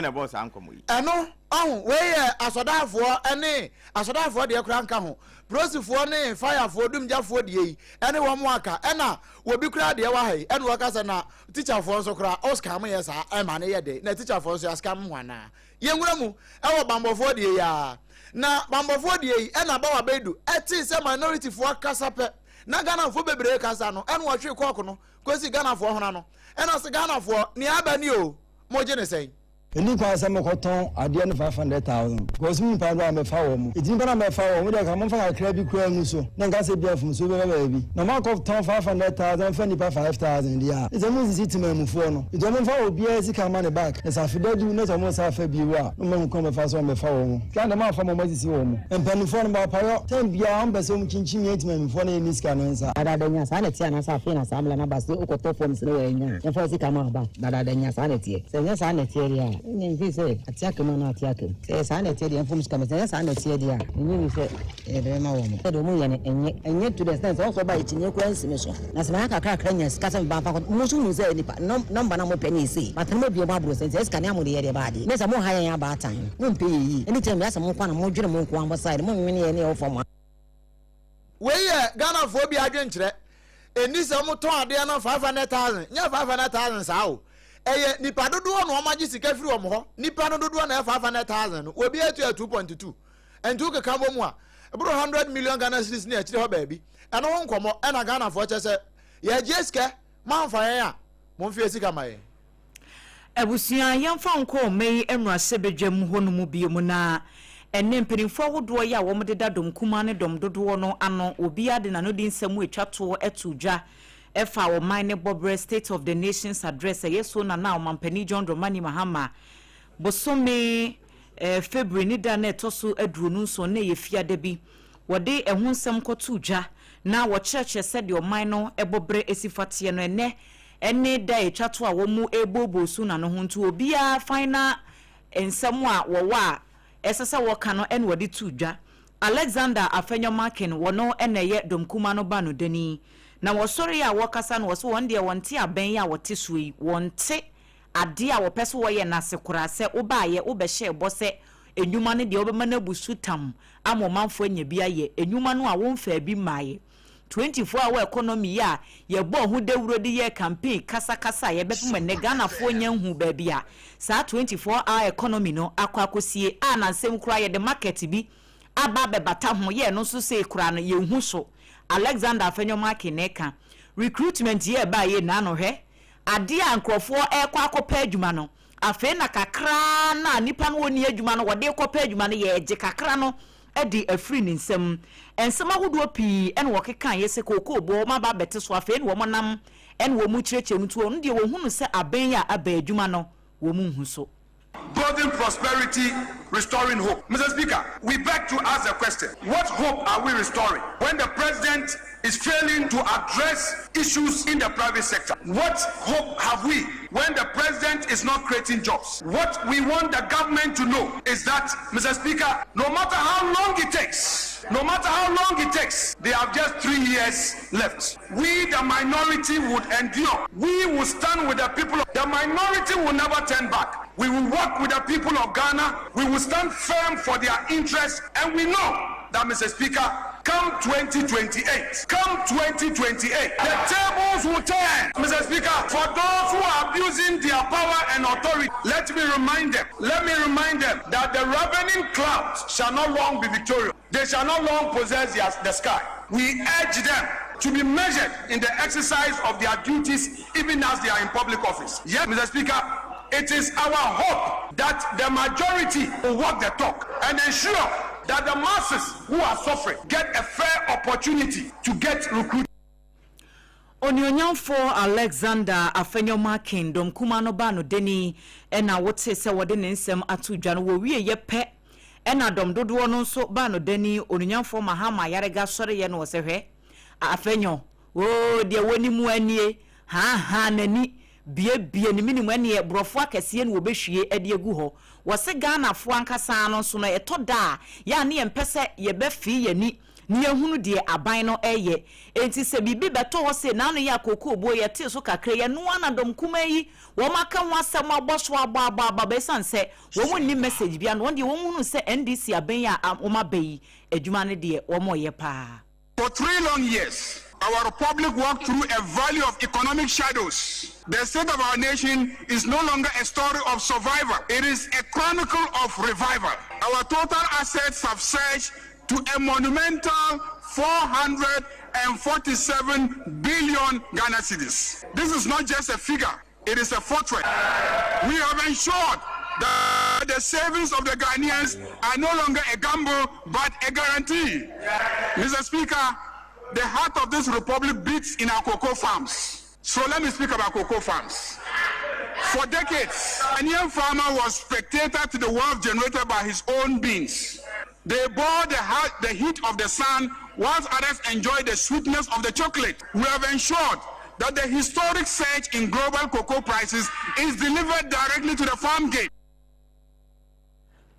na ɛbɔɔ saa nkɔmmɔ yi. Ɛno, ɔho, wei yɛ asɔdaafoɔ ne, asɔdaafoɔ deɛ koraa nka ho, prosifoɔ ne firefoɔ, dumgyafoɔ deɛ yi, ɛne wɔn aka, ɛna wɔbi koraa deɛ wɔ ha yi, ɛna wɔka sɛ na tikyafoɔ nso koraa, o scam yɛ saa, ɛma no yɛ dɛ, na tikyafoɔ nso yɛascam ho anaa? Yɛnwura mu ɛwɔ bambɔfoɔ deɛ yi ara. Na bambɔfoɔ deɛ yi, ɛna Bawa Baidu ɛtee sɛ minorityfoɔ kasa pɛ, na Ghanafoɔ bebree kasa no, ɛna wɔtwee kɔɔko no kɔsi Ghanafoɔ hona no, ɛna ɔse Ghanafoɔ, nea aba ni o. Mogye no sɛn? Ɛnni kwan sɛ mokɔtɔn adeɛ no 500,000 because me nipa dodoɔ a mɛfa wɔn nti nipa no a mɛfa wɔn deɛ nka momfa kakra bi koraa ngu so na nka sɛ bia mfomsoɔ bi bɛba baabi na moakɔtɔn 500,000 fa nipa 5,000 deɛ a ɛsɛ monsisi temanmufoɔ no nti wɔmfa obiara sika mma ne back na sɛ afe da du na sɛ wɔn san fa bio a na wɔahu kwan bɛfa so wɔbɛfa wɔn sika no deɛ moamfa ma wɔn asisi wɔn mpanimfoɔ no bɔapayɔ time biara wɔmpɛ sɛ wɔn kyinkyim yɛn temanmufoɔ no a yɛnni sika no nsa. Dadaada nya, saa na ɛteɛ anaasɛ afei na saa mmara no aba sɛ wokɔtɔ fam sɛ na woannya a, yɛmfa wo sika ma wo back. Dadaada nya, saa na ɛteɛ. Sɛ ɛnyɛ saa na ɛteɛ deɛ a, ɛnneɛ mfii sɛ ate aka mu anaa ate aka mu. Sɛ ɛyɛ saa na ɛteɛ deɛ, ɛmfa wɔn sika mma. Sɛ ɛnyɛ saa na ɛteɛ deɛ a, mennye nni sɛ yɛde bɛma wɔn. Sɛdeɛ wɔyɛ no, ɛnyɛ. Ɛnyɛ to the extent sɛ wɔn nso wɔba akyinnyeɛ koraa nsi me so. Na sɛ mayɛ kakrakra nya sika sɛ meba mfa nkɔtɔ, mo nso monim sɛ nnipa, nɔm, nɔmba no a mopɛ no yɛ sei. Matena mu abue mo aboro sɛ, nti saa sika no a mode yɛ deɛ ɛbaa deɛ. Ne sɛ monha yɛn abaatan no, mompɛ yɛn yie. Anytime biara sɛ mo nko ara na modwene mo nko ara mo side, monnwene yɛn ne yɛn wɔ fam ha. Wei yɛ Ghanafoɔ bi adwenkyerɛ. Ɛnni sɛ wɔtɔn adeɛ no 500,000, nyɛ 500,000 saa o. Ɛyɛ nipa dodoɔ na wɔagye sika firi wɔn hɔ. Nipa no dodoɔ na ɛyɛ 500,000 no, obi atua 2.2. Ɛnti wokeka bɔ mu a, ɛboro 100 million Ghana cedis ne akyire hɔ baabi. Ɛno ho nkɔmmɔ ɛna Ghanafoɔ kyɛ sɛ yɛgye sika, moamfa yɛn a, momfa yɛn sika ma yɛn. Abusua, yɛmfa wo nkɔ ɔma yi mmarahyɛbadwam hɔ no mu bio na ɛnnɛ mpanimfoɔ ahodoɔ yi a wɔdeda dɔm kumaa ne dɔm dodoɔ no ano, obiara de n'anodi nsɛm a ɛtwa toɔ to dwa ɛfa ɔman no bɔberɛ State of the Nation's Address ɛyɛ so na na Ɔmampanin John Dramani Mahama bosome February ne da na ɛtɔ so 27 na ɛyɛ fiada bi wɔde ɛho nsɛm kɔtoo dwa na wɔkyerɛkyerɛ sɛdeɛ ɔman no bɔberɛ si fa teɛ no ɛnnɛ ne da a etwa to a wɔrebooboo so na no ho nti obiara final nsɛm a wɔwɔ a ɛsɛ sɛ wɔka no na wɔde too dwa. Alexander Afenyo-Markin, wɔno na ɛyɛ dɔm kumaa no baanodani, na wɔsɔree a wɔrekasa no wɔse wɔn deɛ wɔnte abɛn yi a wɔte soɔ yi, wɔnte adeɛ a wɔpɛ sɛ wɔyɛ no ase koraa sɛ wobaeɛ wobɛhyɛɛ bɔ sɛ nnwuma no deɛ wobɛma no abu so tam ama ɔmanfoɔ anya bi ayɛ, nnwuma no a womfaa bi mmaeɛ. 24 hour economy yi a yɛbɔɔ ho dawuro de yɛɛ campaign kasakasa a yɛbɛpem ɛnnɛ Ghanafoɔ nnya nhuu baabi a saa 24 hour economy no akɔ akɔsie a nansɛm koraa yɛde market bi aba abɛbata ho yɛ ɛno nso sei koraa no yɛnhu so Alexander Afenyo-Markin na ɛka recruitment yi a ɛbaeɛ yi naano hwɛ adeɛ a nkurɔfoɔ ɛrekɔ akɔpɛ adwuma no Afei na kakra no a nipa no ɔnni adwuma no wɔde rekɔpɛ adwuma no yɛregye kakra no de afiri ne nsam. Nsɛm ahodoɔ pii na wɔkekaeɛ sɛ kookoo boɔ wɔn aba abɛte so afei na wɔn nam na wɔn rekyerɛkyerɛ mu nti wɔn deɛ wɔhunu sɛ abɛn a aba adwuma no wɔn nhu so. Building prosperity, restoring hope. Mr. Speaker, we beg to ask the question, what hope are we restoring when the president is failing to address issues in the private sector? What hope have we when the president is not creating jobs? What we want the government to know is that, Mr. Speaker, no matter how long it takes, no matter how long it takes, they have just three years left. We, the minority, would endure. We will stand with the people. The minority will never turn back. We will work with the people of Ghana. We will stand firm for their interests. And we know that, Mr. Speaker, come 2028, come 2028, the tables will turn. Mr. Speaker, for those who are abusing their power and authority, let me remind them, let me remind them that the ravening clouds shall not long be victorious. They shall not long possess their, the sky. We urge them to be measured in the exercise of their duties even as they are in public office. Yes, Mr. Speaker, it is our hope that the majority will walk the talk and ensure that the masses who are suffering get a fair opportunity to get recruited. Onuonyamfoɔ Alexander Afenyo-Markin, dɔm kumaa no baa no dani na wotee sɛ wɔde ne nsɛm ato dwa no, wɔwieeɛ pɛ na dɔm dodoɔ no nso baa no dani. Onuonyamfoɔ Mahama Ayariga sɔreeɛ na ɔsɛ hwɛ, Afenyo, oo deɛ wɔnim ara nie, haahaa n'ani, biebie ne menem ɛneɛ borɔfo akɛseɛ na wɔbɛhwie de agu hɔ. Wɔse Ghanafoɔ ankasa no nso no ɛtɔ da a yɛ a ne yɛmpɛ sɛ yɛbɛfee yɛn ani na yɛahunu deɛ aban no reyɛ. Enti sɛ biribi bɛtɔ hɔ sei, naano yi a kookoo buo yɛtee so kakra yi, ɛno ara na dɔm kumaa yi wɔn aka ho asɛm abɔ so abɔ abɔ abɔ aba ɛsiane sɛ wɔn nni message biara no wɔn deɛ wɔn hunu sɛ NDC aban yi a wɔn aba yi adwuma no deɛ wɔn reyɛ paa. For three long years, our republic walked through a valley of economic shadows. The state of our nation is no longer a story of survival. It is a chronicle of revival. Our total assets have surged to a monumental 447 billion Ghana cedis. This is not just a figure, it is a fortress. We have ensured that the savings of the Ghanaians are no longer a gamble but a guarantee. Mr. Speaker, the heart of this republic beats in our cocoa farms. So let me speak about cocoa farms. For decades, a Ghanaian farmer was spectator to the wealth generated by his own beans. They bore the, the heat of the sun whilst others enjoyed the sweetness of the chocolate. We have ensured that the historic surge in global cocoa prices is delivered directly to the farm gate.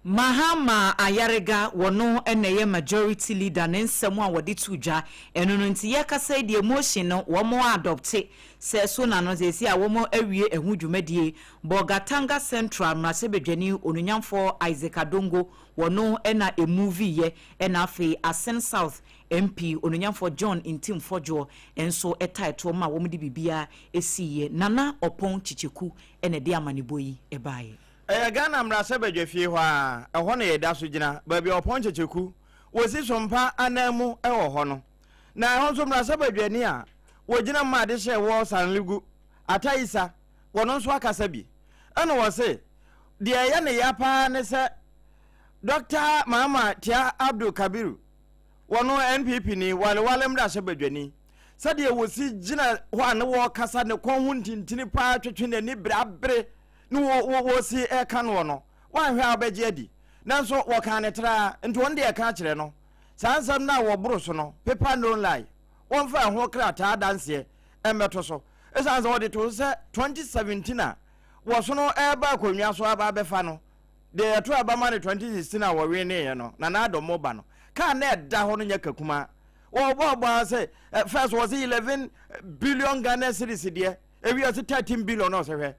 Mahama Ayariga, wɔno na ɛyɛ majority leader ne nsɛm a wɔde too dwa ɛno no nti yɛkasa yi deɛ motion no wɔn adopte sɛ so na no seesei a wɔn awie ɛho dwumadie. Bolgatanga Central mmarahyɛbadwani Onunyamfoɔ Isaac Adongo wɔno na ɛmuvi yɛ ɛna afei Assin South MP Onuonyamfoɔ John Ntim Fordjour nso tae toɔ maa wɔde biribiara siiɛ. Nana Ɔpɔn Kyekyeku na ɛde amanebɔ yi baeɛ. Ɛyɛ Ghana mmarahyɛbadwafie hɔ ara, ɛhɔ na yɛda so gyina, baabi a Ɔpɔn Kyekyeku wɔsi so mpa ananmu wɔ hɔ no. Na ɛhɔ nso mmarahyɛbadwani a wɔgyina mu ma adehyeɛ wɔ Sanligu, Atta Issa, wɔno nso akasa bi. Ɛna wɔse deɛ ɛyɛ ne ya paa ne sɛ Dɔkta Mahama Tia Abdul Kabiru, Wɔno NPP ni, Wale Wale mmrahyɛbadwani. Sɛdeɛ wɔsi gyina hɔ a ne wɔkasa ne kɔn ho ntintini paa twetwe n'ani bere abere ne wɔsi ɛka noɔ no, wanhwɛ a wobɛgye adi. Nanso wɔkaa ne traa, nti wɔn deɛ ɛka akyerɛ no. Saa nsɛm no a wɔboro so no, paper no lie, wɔmfa ɛho krataa adanseɛ mmɛto so. Ɛsiane sɛ wɔde too so sɛ 2017 a wɔsono ɛreba akonnwa so aba abɛfa no, Deɛ yɛtoo aba ma no 2016 a wɔweneeɛ no, Nana Addo mo ba no, kaa na ɛda hɔ no nyɛ ka kumaa. Wɔbɔɔbɔ ara sɛ, eh, first wɔse 11 billion Ghana cedis deɛ, ewie ɔse 13 billion na ɔsɛ hwɛ.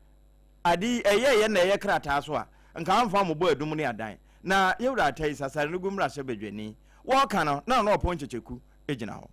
Ade yi, ɛyɛɛyɛ na ɛyɛ krataa so a, nka amfa mmobɔ adum ne adan. Na Yɛwura Atai Sasarenugu mmarahyɛbadwani, wɔreka no, na ɔno Ɔpɔn Kyekyeku gyina hɔ.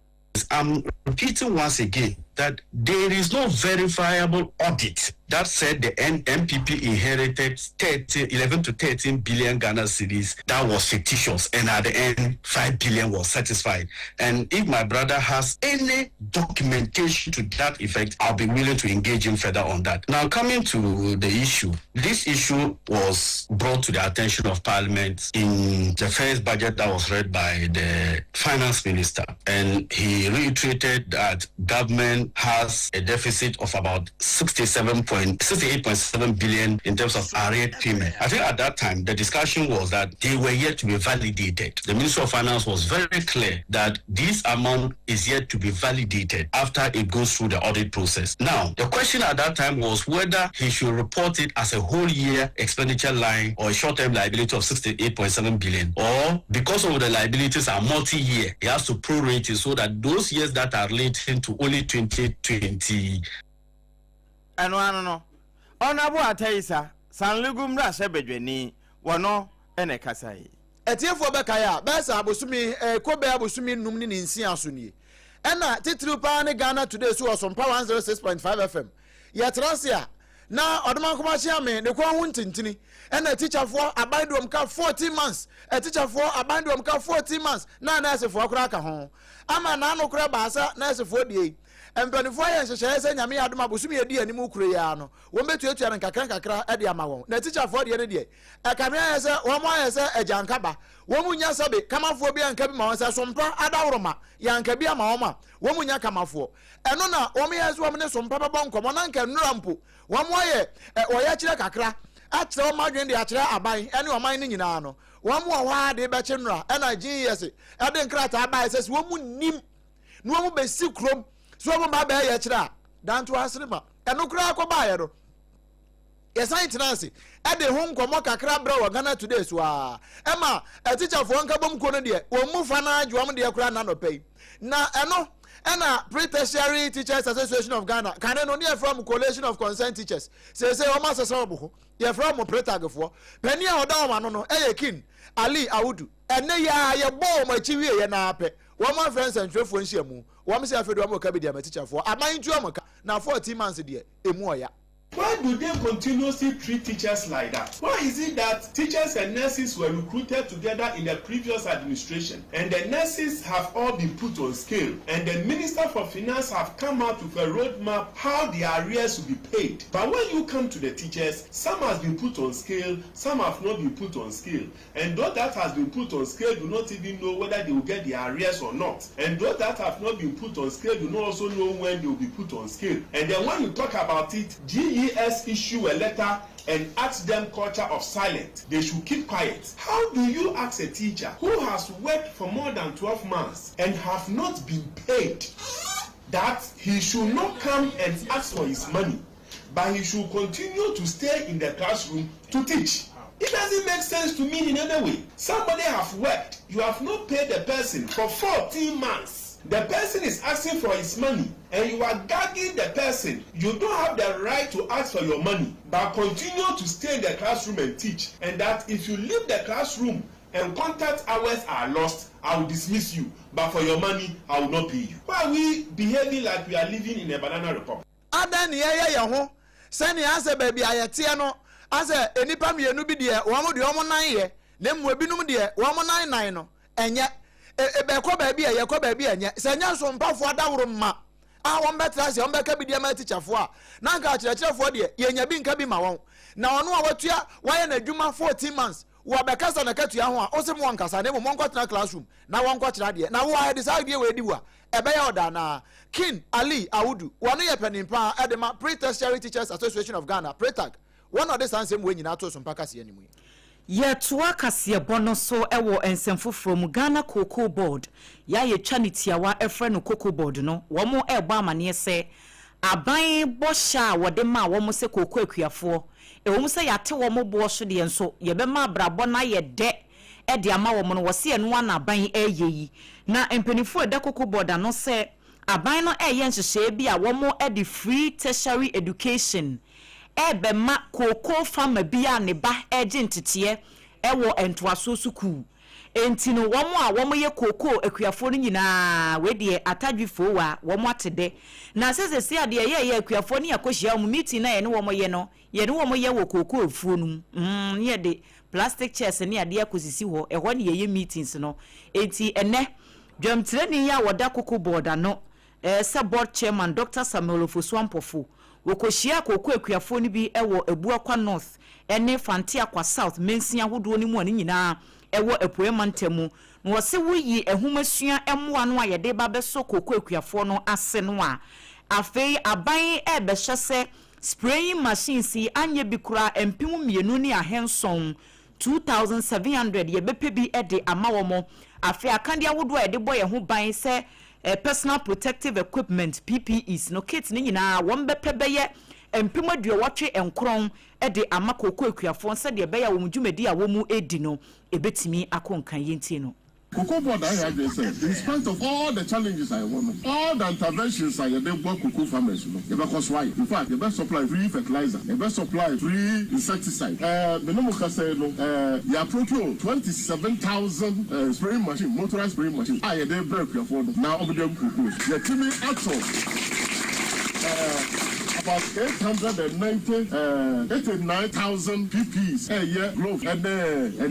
Please, I'm repeating once again that there is no verifiable audit that said the NPP inherited 30, 11 to 13 billion Ghana cedis that was fictitious, and at the end, 5 billion was satisfied. And if my brother has any documentation to that effect, I'll be willing to engage him further on that. Now, coming to the issue, this issue was brought to the attention of Parliament in the first budget that was read by the finance minister, and he reiterated that government has a deficit of about 67.68.7 billion in terms of arrear payment. I think at that time the discussion was that they were yet to be validated. The Minister of Finance was very clear that this amount is yet to be validated after it goes through the audit process. Now, the question at that time was whether he should report it as a whole year expenditure line or a short-term liability of 68.7 billion, or because of the liabilities are multi-year, he has to prorate it so that those years that are relating to only 2020 Ɛno ano no, Honourable Atta Issah, Sanligu mmarahyɛbadwani, wɔno na ɛkasae. Atiefoɔ bɛkae a, bɛyɛ sɛ abosome ɛrekɔ bɛyɛ abosome nnum ne ne nsia so nie, ɛna titiriw paa ne Ghana Today so wɔ Sompa 106.5 FM. Yɛtena ase a, na Ɔdomankoma Kyeame ne kɔn ho ntintini, ɛna atikyafoɔ aban de wɔn ka 14 months, atikyafoɔ aban de wɔn ka 14 months, na nɛɛsefoɔ koraa ka ho. Ama n'ano koraa baa sɛ nɛɛsefoɔ deɛ yi, Mpanimfoɔ ayɛ nhyehyɛeɛ sɛ Nyame yɛ adom a bosome a ɛdi anim koro yi ara no, wɔbɛtuatua no nkakra nkakra de ama wɔn. Na atikyafoɔ deɛ no deɛ, ɛkame ayɛ sɛ wɔn ayɛ sɛ agyanka ba. Wɔn nnya sɛbe kamafoɔ bi anka bi ma wɔn, sɛ sompa adaworoma yɛanka bi ama wɔn a, wɔn nnya kamafoɔ. Ɛno na wɔn yɛ sɛ wɔn ne sompa bɛbɔ nkɔmmɔ, na anka nnora mpo wɔn ayɛ ɔyɛkyerɛ kakra akyerɛ wɔn adwene de akyerɛ aban ne ɔman no nyinaa no, wɔn wɔ hɔ ara de rebɛkye nnora. Ɛna GES de nkrataa baeɛ sɛ sɛ wɔn nnim na wɔn bɛsi kurom sɛ wɔn ba bɛyɛ yɛkyerɛ a danto asere ma ɛno koraa kɔ baeɛ no yɛsan tena ase ɛde ho nkɔmmɔ kakra brɛ wɔ Ghana Today so a ɛma atikyafoɔ nkabom kuo no deɛ wɔn mu fa no agye wɔn deɛ koraa nna yi na ɛno ɛna Pre-Tertiary Teachers Association of Ghana kane no ne yɛfrɛ wɔn Coalition of Concerned Teachers seesei wɔn asesa wɔn ho yɛfrɛ wɔn Pretagfoɔ panin a ɔda wɔn ano no ɛyɛ King Ali Awudu ɛnɛ yi a yɛbɔ wɔn akyi wieɛ no ara pɛ Wɔn afrɛ nsɛntwerɛfoɔ nhyiamu, wɔn se afei deɛ wɔn reka bi de ama tikyafoɔ, aban ntua wɔn ka, na 14 months deɛ, ɛmu ɔya. Why do they continuously treat teachers like that? Why is it that teachers and nurses were recruited together in the previous administration and the nurses have all been put on scale and the Minister for Finance have come out with a roadmap how the arrears will be paid? But when you come to the teachers, some has been put on scale, some have not been put on scale. And those that has been put on scale do not even know whether they will get the arrears or not. And those that have not been put on scale do not also know when they will be put on scale. And then when you talk about it, GES issue a letter and ask them culture of silence. They should keep quiet. How do you ask a teacher who has worked for more than 12 months and have not been paid that he should not come and ask for his money, but he should continue to stay in the classroom to teach? It doesn't make sense to me in any way. Somebody have worked. You have not paid the person for 14 months. The person is asking for his money and you are gagging the person. You don't have the right to ask for your money, but continue to stay in the classroom and teach. And that if you leave the classroom and contact hours are lost, I will dismiss you. But for your money, I will not pay you. Why are we behaving like we are living in a banana republic? Adɛn na yɛyɛ yɛn ho sɛnea asɛ baabi a yɛteɛ no asɛ nnipa mmienu bi deɛ wɔn deɛ wɔn nan yɛ, na mmom ebinom deɛ wɔn nan nan no ɛnyɛ. E, e, bɛkɔ baabi a yɛkɔ baabi a ɛnyɛ. Sɛ ɛnyɛ nsompafoɔ adaworo mma a wɔbɛtra ase a wɔbɛka bi de ama atikyafoɔ a, na anka akyerɛkyerɛfoɔ deɛ yɛnya bi nka bi ma wɔn. Na ɔno a watua, wayɛ n'adwuma 14 months, wɔbɛkasa n'akatua ho a, wose mo wɔnkasa, na mmom wɔnkɔtena classroom na wɔnkɔkyerɛ adeɛ. Na wo a yɛde saa adeɛ wei di wo a, Ɛbɛyɛ ɔda anaa? King Ali Awudu, wɔno yɛ panin paa de ma Pre-Tertiary Teachers Association of Ghana, PRETAG, wɔn na ɔde saa nsɛm wei nyinaa too Sompa kaseɛ no mu yi. Yɛtoa kaseɛbɔ no so wɔ nsɛm foforɔ mu, Ghana Cocoa Board, yɛ a yɛtwa no tiawa frɛ no Cocoa Board no, wɔn rebɔ amaneɛ sɛ aban bɔhyɛ a wɔde maa wɔn sɛ kooko akuafoɔ, ɛwom sɛ yɛate wɔn boɔ so deɛ nso yɛbɛma abrabɔ no ayɛ dɛ de ama wɔn no, wɔse ɛno ara na aban reyɛ yi. Na mpaninfoɔ a ɛda Cocoa Board ano sɛ aban no reyɛ nhyehyɛeɛ bi a wɔde free tertiary education rebɛma cocoa farmer bi a ne ba regye nteteɛ wɔ ntoasoɔ sukuu. Enti no wɔn a wɔyɛ kookoo akuafoɔ no nyinaa, wei deɛ atadwefoɔ a wɔn ate dɛ. Na sɛ seesei a deɛ yɛyɛ akuafoɔ ne yɛakɔhyia wɔn meeting no a yɛne wɔn yɛ no, yɛne wɔn yɛ wɔ kookoo afuo no mu, mm, ne yɛde plastic chairs ne adeɛ akɔsisi hɔ, ɛhɔ ne yɛyɛ meetings no. Enti ɛnnɛ, dwamtirani yi a wɔda Cocoa Board ano sɛ Board Chairman Dɔkta Samuel Ofosu Ampofo, wɔkɔhyiaa kooko akuafoɔ no bi wɔ Abuakwa North ne Fanteakwa South mansin ahodoɔ no mu a ne nyinaa wɔ Apueɛ Mantam mu, na wɔse woyi nhomasua mmoa no a yɛde ba bɛsɔ kooko akuafoɔ no ase no a, afei aban rebɛhyɛ sɛ spraying machines yi anyɛ bi koraa 2700, 2700, yɛbɛpɛ bi de ama wɔn. Afei akadeɛ ahodoɔ a yɛde bɔ yɛn ho ban sɛ Personal Protective Equipment, PPEs, no, kit no nyinaa wɔbɛpɛ bɛyɛ 89,000 de ama kooko akuafoɔ sɛdeɛ ɛbɛyɛ a wɔn dwumadi a wɔredi no ɛbɛtumi akɔ nkan. Yɛntie no. Cocoa Board ayɛ adwene sɛ in spite of all the challenges a yɛwɔ no, all the interventions a yɛde boa cocoa farmers no, yɛbɛkɔ so ayɛ. In fact, yɛbɛ supply free fertilizer, yɛbɛ supply free insecticide. Eh, me ne mo kasa yi no, eh, yɛ procure 27,000 eh, spraying machine, motorized spraying machine a yɛde rebrɛ akuafoɔ no na wɔde agu cocoa so. Yɛatumi atɔ eh, about 890, eh, 89,000 PPEs a ɛyɛ gloves ne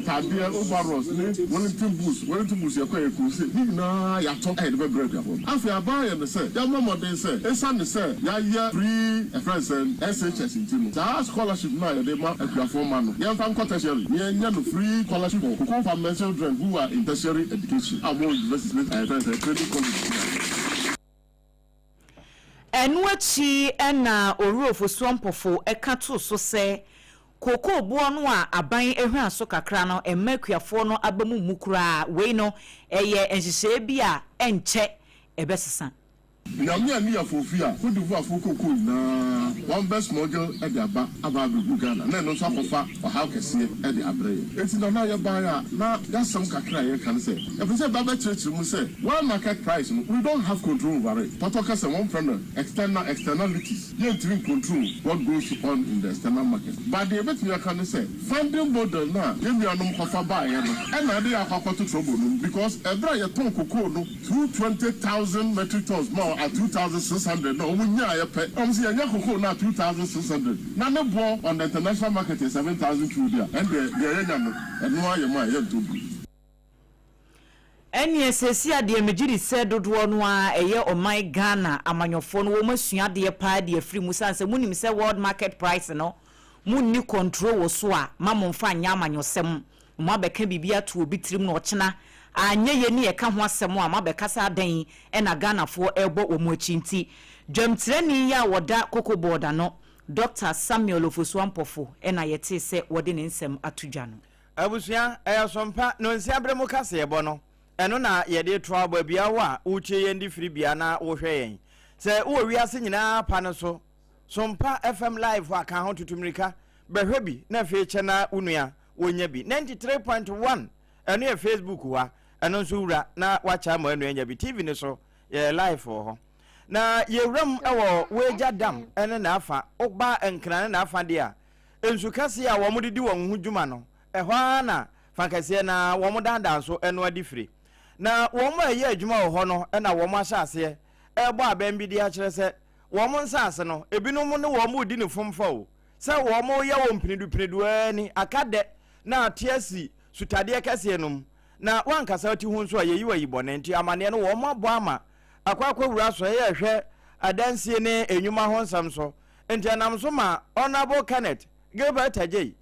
ntaadeɛ, overalls ne Wellington boots, Wellington boots yɛkɔ yɛ crusade, ne nyinaa yɛatɔ a yɛde bɛbrɛ akuafoɔ no. Afei aban ayɛ no sɛ yɛmmɔ mmɔden sɛ ɛsiane sɛ yɛayɛ free ɛfrɛ no sɛn SHS nti no, saa scholarship no a yɛde ma akuafoɔ mma no yɛmfa nkɔ tertiary na yɛnyɛ no free scholarship for cocoa farmers children who are in tertiary education a wɔwɔ universities ne ɛfrɛ no sɛn training colleges ne adeɛ. Ɛno akyi na Owura Ofosu-Ampofo ka too so sɛ kookoo boɔ no a aban ahwan so kakra no mma akuafoɔ no aba mu mmu koraa. Wei no, ɛyɛ nhyehyɛeɛ bi a ɛnkyɛ ɛbɛsesa. Nyame a ne afofi a Cote d'Ivoire fo kookoo nyinaa wɔn bɛ smuggle de aba aba abɛgu Ghana na ɛno nso akɔfa ɔhaw kɛseɛ de abrɛ yɛn. Enti Nana yɛbaeɛ a na y'asɛm kakra a yɛka ne sɛ yɛpɛ sɛ yɛba bɛkyerɛkyerɛ mu sɛ world market price no we don't have control over it. Pɔtɔ kasa mu wɔfrɛ no external externalities yɛntumi ncontrol what goes on in the external market but deɛ yɛbɛtumi aka ne sɛ funding model no a yɛn nuanom kɔfa baeɛ no ɛna ɛde yɛn akɔ akɔto trouble no mu because ɛberɛ a yɛtɔn cocoa no through 20,000 metric tons ma wɔn at 2,600 na wɔn nyaeɛ pɛ na wɔn se yɛnya cocoa no at 2,600 na ne boɔ on the international market yɛ 7,200 a ɛndeɛ deɛ yɛnya no ɛno ara yɛ ma a yɛntɔ bio. Ɛneɛ seesei a deɛ megye di sɛ dodoɔ no ara ɛyɛ ɔman Ghana amanyɔfoɔ no wɔn asua adeɛ paa de afiri mu sane sɛ monim sɛ world market price no monni control wɔ so a ma momfa nyɛ amanyɔsɛm Moabɛka biribi ato obi tirim na ɔkyena anyɛ yie ne yɛka ho asɛm a moabɛka sɛ adɛn na Ghanafoɔ rebɔ wɔn akyi nti dwamtirani yi a ɔda Cocoa Board ano, Dɔkta Samuel Ofosu Ampofo na yɛtee sɛ wɔde ne nsɛm ato dwa no. Abusua, ɛyɛ som pa Nonsia bere mu kaseɛbɔ no, ɛno na yɛde retoa wo baabiara wo a woretie yɛn de firi bea na wohwɛ yɛn. Sɛ wowɔ wiase nyinaa pa no so, Sompa FM Live a ka ho tutu mmirika bɛhwɛ bi na afei kyɛ na wo nua wɔnya bi. 93.1 ɛno yɛ Facebook wa, ɛno nso wura na wakyɛ ama anua anya bi. TV no so yɛyɛ live wɔ hɔ. Na yɛwura mu wɔ Weija Dam ne n'afa, woba Nkran ne n'afa deɛ a, nsu kɛseɛ a wɔn de di wɔn ho dwuma no, ɛhɔ ara na fa kɛseɛ na wɔn dandan so ɛno adi fire. Na wɔn a ɛyɛ adwuma wɔ hɔ no na wɔn ahyɛ aseɛ ɛrebɔ abɛn bi de akyerɛ sɛ wɔn nsaase no, ebinom ne wɔn redi no fomfa o, sɛ wɔreyɛ wɔn mpenedu-penedu ara ni, aka dɛ na ate asi sutadeɛ kɛseɛ no mu, na woankasa ti ho nso a, yɛyi wo ayi bɔne. Nti amaneɛ no wɔabɔ ama akɔ akɔwura asɔeɛ a ɛhwɛ adansie ne nnwuma ho nsɛm so. Nti ɛnam so ma Honourable Kenneth Gilbert Adjei,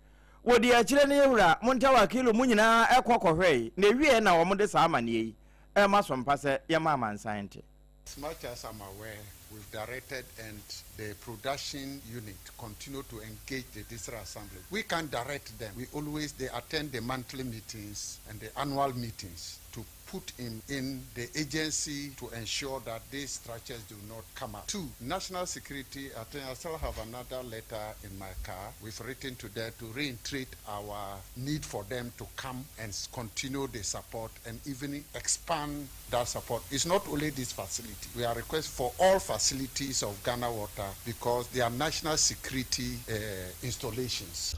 wɔdii akyire ne Yɛwura Muntawa Akilu mo nyinaa kɔ kɔhwɛɛe, na ɛwieɛ na wɔde saa amaneɛ yi rema Sompa sɛ yɛmma amansan nte. As much as I'm aware, we've directed and the production unit continue to engage the district assembly. We can't direct them. We always, they attend the monthly meetings and the annual meetings to put in, in the agency to ensure that these structures do not come up. Two, national security, I think I still have another letter in my car. We've written to them to reiterate our need for them to come and continue the support and even expand that support. It's not only this facility. We are requesting for all facilities of Ghana Water because they are national security uh, installations.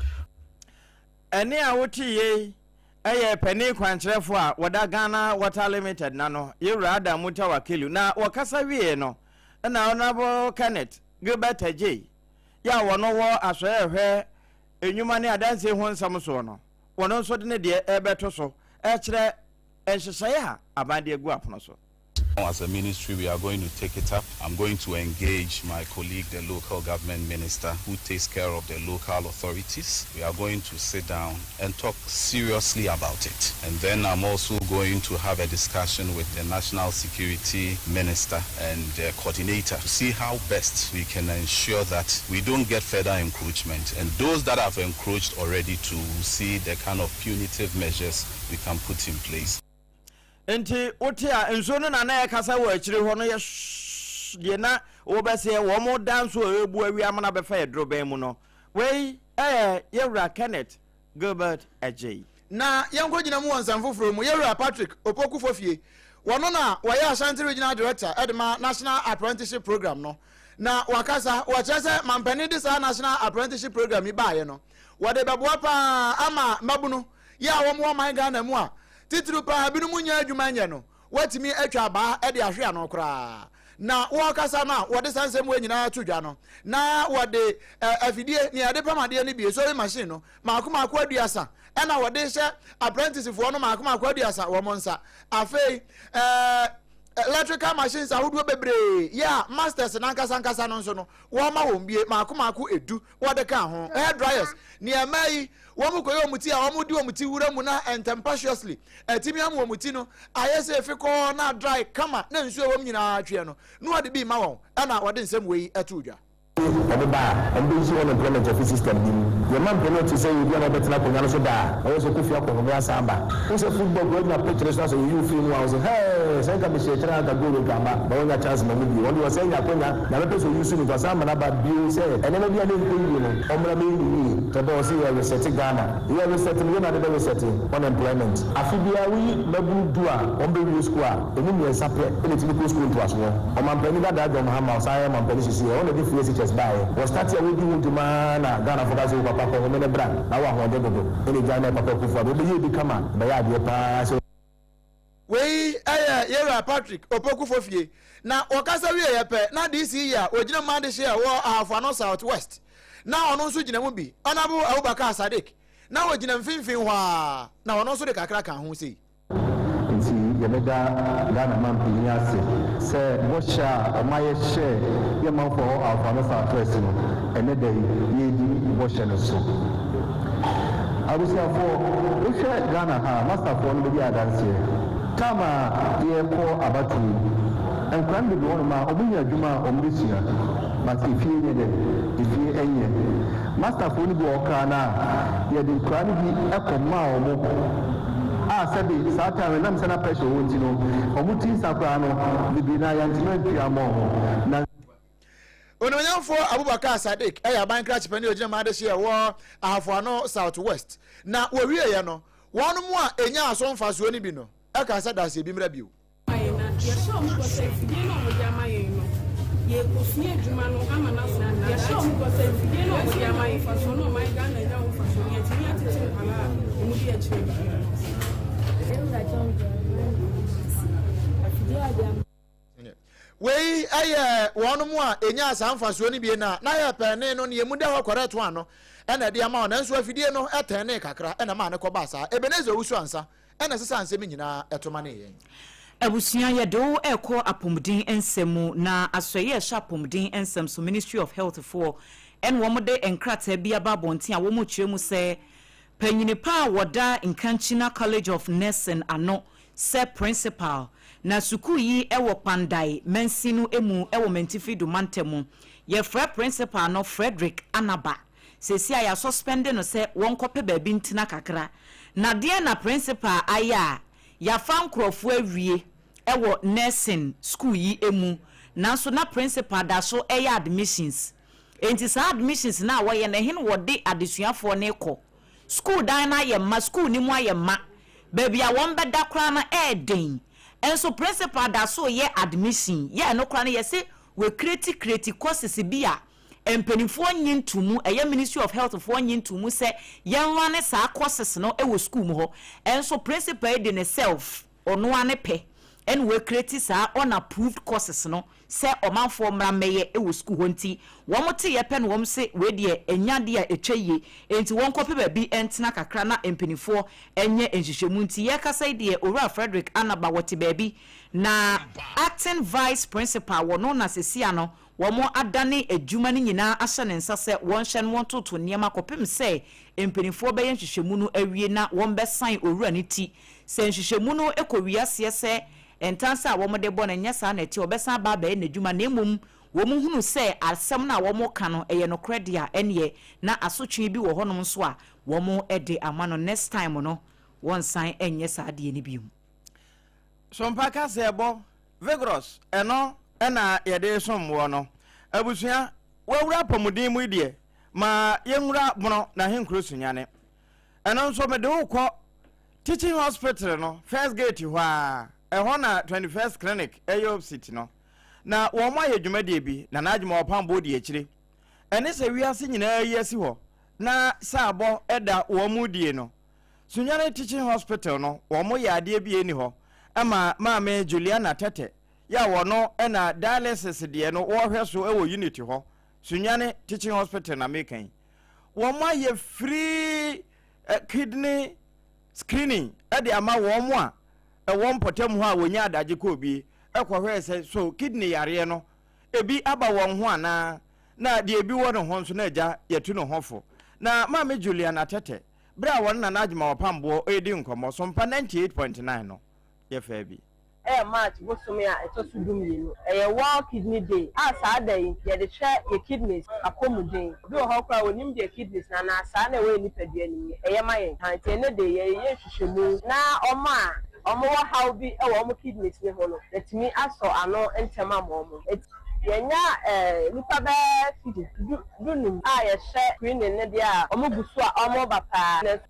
Ɛnne a wote yei yɛ panin kwankyerɛfoɔ a wɔda Ghana Water Limited n'ano, Yewura Adam Mutawakilu, na wɔkasa wieeɛ no na Honourable Kenneth Gilbert Adjei yɛ a wɔno wɔ Asɔeɛ Ɛhwɛ Nnwuma ne Adansie ho nsɛm soɔ no, wɔno nso de ne deɛ rebɛto so rekyerɛ nhyehyɛeɛ a aban de agu apono so. As a ministry, we are going to take it up. I'm going to engage my colleague, the local government minister, who takes care of the local authorities. We are going to sit down and talk seriously about it. And then I'm also going to have a discussion with the national security minister and the coordinator to see how best we can ensure that we don't get further encroachment. And those that have encroached already to see the kind of punitive measures we can put in place. Enti wote a, nsuo no na na ɛrekasa wɔ akyire hɔ no yɛ shhh deɛ na wobɛseɛ wɔn da nso a ɛrebu awie amena bɛfa yɛ dorobɛn mu no. Wei yɛ Yɛwura Kenneth Gilbert Adjei. Na yɛnkɔgyina mu wɔ nsɛm foforɔ mu, Yɛwura Patrick Opoku Fofie, wɔno na wɔyɛ Ashanti Regional Director de ma National Apprenticeship Programme no, na wakasa, wɔkyerɛ sɛ mampanin de saa National Apprenticeship Programme yi baeɛ no, wɔde bɛboa paa ama mmabunu yɛ a wɔn wɔ ɔman Ghana mu a titiriw paa binom nnya adwuma nyɛ no, wɔatumi atwa abaa de ahwe ano koraa. Na wɔrekasa no a wɔde saa nsɛm wei nyinaa to dwa no, na wɔde afidie, nea yɛde pam adeɛ no bi, sewing machine no, mmaako mmaako aduasa ɛna wɔde hyɛ apprenticefoɔ no mmaako mmaako aduasa wɔn nsa. Afei ɛɛ electrical machines ahodoɔ bebree yɛ a masters n'ankasa ankasa no nso no wɔma wɔn bie mmaako mmaako edu wɔde ka ho. Hair dryers, nea mmaa yi wɔn kɔyɛ wɔn ti a wɔn de wɔn ti wura mu na ntɛmpaciously atumi ama wɔn ti no ayɛ sɛ efi kɔɔ na dry kama na nsuo a ɛwɔ mu nyinaa tweɛ no na wɔde bi ma wɔn ɛna wɔde nsɛm wei ɛto dwa. Wɔde ba a, wɔbɛyi so unemployment afi system no mu. Yɛma mpanin te sɛ yɛn bi a na wɔbɛtena akonnwa no so da a, ɛyɛ sɛ ɔkɔ fie akɔhome asan aba. Wohu sɛ football koraa gyina pitch no so na sɛ yɛyi wo firi mu a, wo se hey, sɛ nka mehyɛɛ akyire a anka goal nka amma, but wonya chance ma mu bio. Ɔno deɛ ɔsan nya akwanya, Nyame pɛ sɛ ɔyi so no nti ɔsan ama no aba bio sɛ nneɛma bi a na ɛnkɔ yie no, ɔmmra mmɛyɛ no yie. Tɔ dɛ ɔse yɛ resɛte Ghana. Yɛ resɛte no, yɛ na ade bɛ resɛte unemployment. Afe biara woyi mmabunu du a wɔbɛwie sukuu a, ɛmu mmiɛnsa pɛ na ɛtumi kɔ sukuu ntoasoɔ. Ɔmanpanin dadaa John Mahama a ɔsan yɛ ɔmanpanin seesei, ɔno na ɛde free SHS baeɛ. Wɔ starte a wɔdi ho dwuma ara na Ghanafoɔ kaa sɛ, O papa kɔ home ne bra na wowɔ ahoɔden dodo. Ɛna ɛgyae maa Papa Akufo-Addo. Wɔbɛyɛɛ bi kama, ɛbɛyɛ adeɛ pa ara sɛ. Wei yɛ Yewura Patrick Opoku Fofie. Na wɔkasa wieeɛ pɛ na DC yi a ɔgyina mu adehyeɛ a ɛwɔ Ahafo Ano South West na ɔno nso gyina mu bi, Honourable Abubakar Sadiq, na ɔgyina mfimfini hɔ ara na ɔno nso de kakra kaa ho sei. Nti yɛbɛda Ghana manpanyin ase sɛ bɔhyɛ a ɔma yɛhyɛɛ yɛn manfoɔ a ɛwɔ Alfa no South West no, ɛnnɛ da yi yɛredi bɔhyɛ no so. Abusuafoɔ, wohwɛ Ghana ha a, Masterfoɔ no bɛdi adanseɛ. Time a yɛrekɔ abatoɔ yi, nkwadaa no bebree wɔ hɔnom a wɔnya adwuma a wɔbɛsua, but efie nyɛ dɛn? Efie nyɛ. Masterfoɔ no bi wɔ hɔ koraa no a, yɛde nkwadaa no bi kɔmaa wɔn a sɛbe saa time no nam sɛ na pressure wɔ hɔ nti no, wɔn ti nsa koraa no, bebree no ara yɛantumi antua amma wɔn. Na. Onuonyamfoɔ Abubakar Sadiq yɛ aban krakye panin a ɔgyina mu adehyeɛ wɔ Ahafo Ano South West. Na wɔwieeɛ no, wɔn a ɛnyaa so mfasoɔ no bi no kaa sɛ daseɛ bi mmra bio. Ma yɛn na yɛhyɛ wɔn bɔ sɛ mfidie no a wɔde ama yɛn no, yɛrekɔsua adwuma no ama no aso. Yɛhyɛ wɔn bɔ sɛ mfidie no a wɔde ama yɛn mfasoɔ no ɔman Ghana anya ho mfasoɔ no, yɛatumi atete nkwadaa a wɔdi akyire no. Wei yɛ wɔn a ɛnyaa saa mfasoɔ no bie no a na yɛ pɛne no ne emu da hɔ kɔrɛto ano ɛna ɛde ama wɔn, nanso afidie no tɛnee kakra ɛna maa no kɔbaa saa. Ebenezer Owusu Ansah ɛna ɛsesaa nsɛm yi nyinaa ɛto ma ne yɛn. Abusua, yɛde wo rekɔ apɔmuden nsɛm mu, na asɔeɛ a ɛhyɛ apɔmuden nsɛm so, Ministry of Health foɔ, ɛna wɔn de nkrataa bi aba abɔnten a wɔn rekyerɛ mu sɛ panyini pa a wɔda Nkankyina College of Nursing ano sɛ Principal, na sukuu yi wɔ Kpandai mansin no mu wɔ Mantifi Du mantam. Yɛfrɛ Principal no Frederick Anaba. Seesei a yɛasɔspɛnde no sɛ wɔnkɔpɛ baabi ntena kakra. Na deɛn na Principal ayɛ a yɛafa nkorɔfoɔ awie wɔ Nursing sukuu yi mu nanso na Principal da so yɛ admissions. Enti saa admissions no a wɔyɛ no ɛhe na wɔde adesuafoɔ no rekɔ? Sukuu dan no ayɛ ma, sukuu no mu ayɛ ma. Baabi a wɔbɛda koraa no ɛyɛ den. Nso principal da so reyɛ admission. Yɛ ɛno koraa no yɛse wɔakreti kreti courses bi a. Mpanimfoɔ nnye ntomu, ɛyɛ Ministry of Health foɔ nnye ntomu sɛ yɛn runne saa courses no wɔ school mu hɔ. Nso principal yi de ne self, ɔno ara ne pɛ ɛna wa create saa unapproved courses no sɛ ɔmanfoɔ mmra mmɛyɛ wɔ school hɔ nti wɔn teeɛ pɛ na wɔn se wei deɛ ɛnyɛ adeɛ a ɛtwa yie nti wɔn kɔpɛ baabi ntena kakra na mpanimfoɔ nyɛ nhwehwɛmu nti yɛrekasa yi deɛ Owura Frederick Anaba wɔte baabi na acting vice principal wɔ no na sesia no Wɔadane adwuma no nyinaa ahyɛ ne nsa sɛ wɔnhyɛ no wɔntoto nneɛma kɔpem sɛ mpaninfoɔ bɛyɛ nhwehwɛmu no awie na wɔbɛsan owura no ti. Sɛ nhwehwɛmu no kɔwie aseɛ sɛ ntansa a wɔde bɔ no nyɛ saa na ɛteɛ a, ɔbɛsan aba abɛyɛ n'adwuma na mmom wɔhunu sɛ asɛm no a wɔka no ɛyɛ nokorɛ deɛ a ɛneɛ na asotwee bi wɔ hɔnom nso a wɔde ama no. Next time no wɔnsan nyɛ saa adeɛ no bio. Sompa kaseɛbɔ Vigorous, ɛno na yɛde resom woɔ no. Abusua, woawura apɔmuden mu yi deɛ, ma yɛnwura Bono n'ahenkuro Sunyani. Ɛno nso mede wo kɔ Teaching Hospital no first gate hɔ ara, ɛhɔ na 21st Clinic ɛyɛ opposite no. Na wɔn ayɛ dwumadie bi, Nana Agyemang Ɔpamboɔ di akyire. Ɛne sɛ wiase nyinaa yi asi hɔ na saabɔ da wɔn die no, Sunyani Teaching Hospital no wɔn yɛ adeɛ bi a ɛnni hɔ ma Maame Juliana Tete yɛ a wɔno na dialysis deɛ no wɔhwɛ so wɔ unit hɔ, Sunyani Teaching Hospital na meka yi. Wɔn ayɛ free kidney screening de ama wɔn a ɛwɔ mpɔtam hɔ a wɔnya adagye kɔɔ bi kɔhwɛɛ sɛ so kidney yareɛ no ebi aba wɔn ho anaa na deɛ ebi wɔ ne ho nso na agya yɛtu ne ho fo. Na Maame Juliana Tete Bere a wɔne Nana Agyemang Ɔpamboɔ redi nkɔmmɔ so mpa 98.9 no, yɛfaa bi. Ɛyɛ March bosome a ɛtɔ so dumienu. Ɛyɛ World Kidney Day a saa da yi yɛde hwɛ yɛ kidneys apɔmuden. Obi wɔ hɔ koraa a ɔnnim deɛ kidneys no anaa saa na ɛwɔ yɛn nipadua no mu no ɛyɛ ma yɛn. Nti ɛnnɛ da yi yɛreyɛ nhwehwɛmu na wɔn a wɔwɔ haw bi wɔ wɔn kidneys no ho no yɛatumi asɔ ano ntɛm ama wɔn. Yɛanya nnipa bɛyɛ 50, du, dunum a yɛhyɛ screening no deɛ a, wɔn gu so a wɔreba paa. Nanso.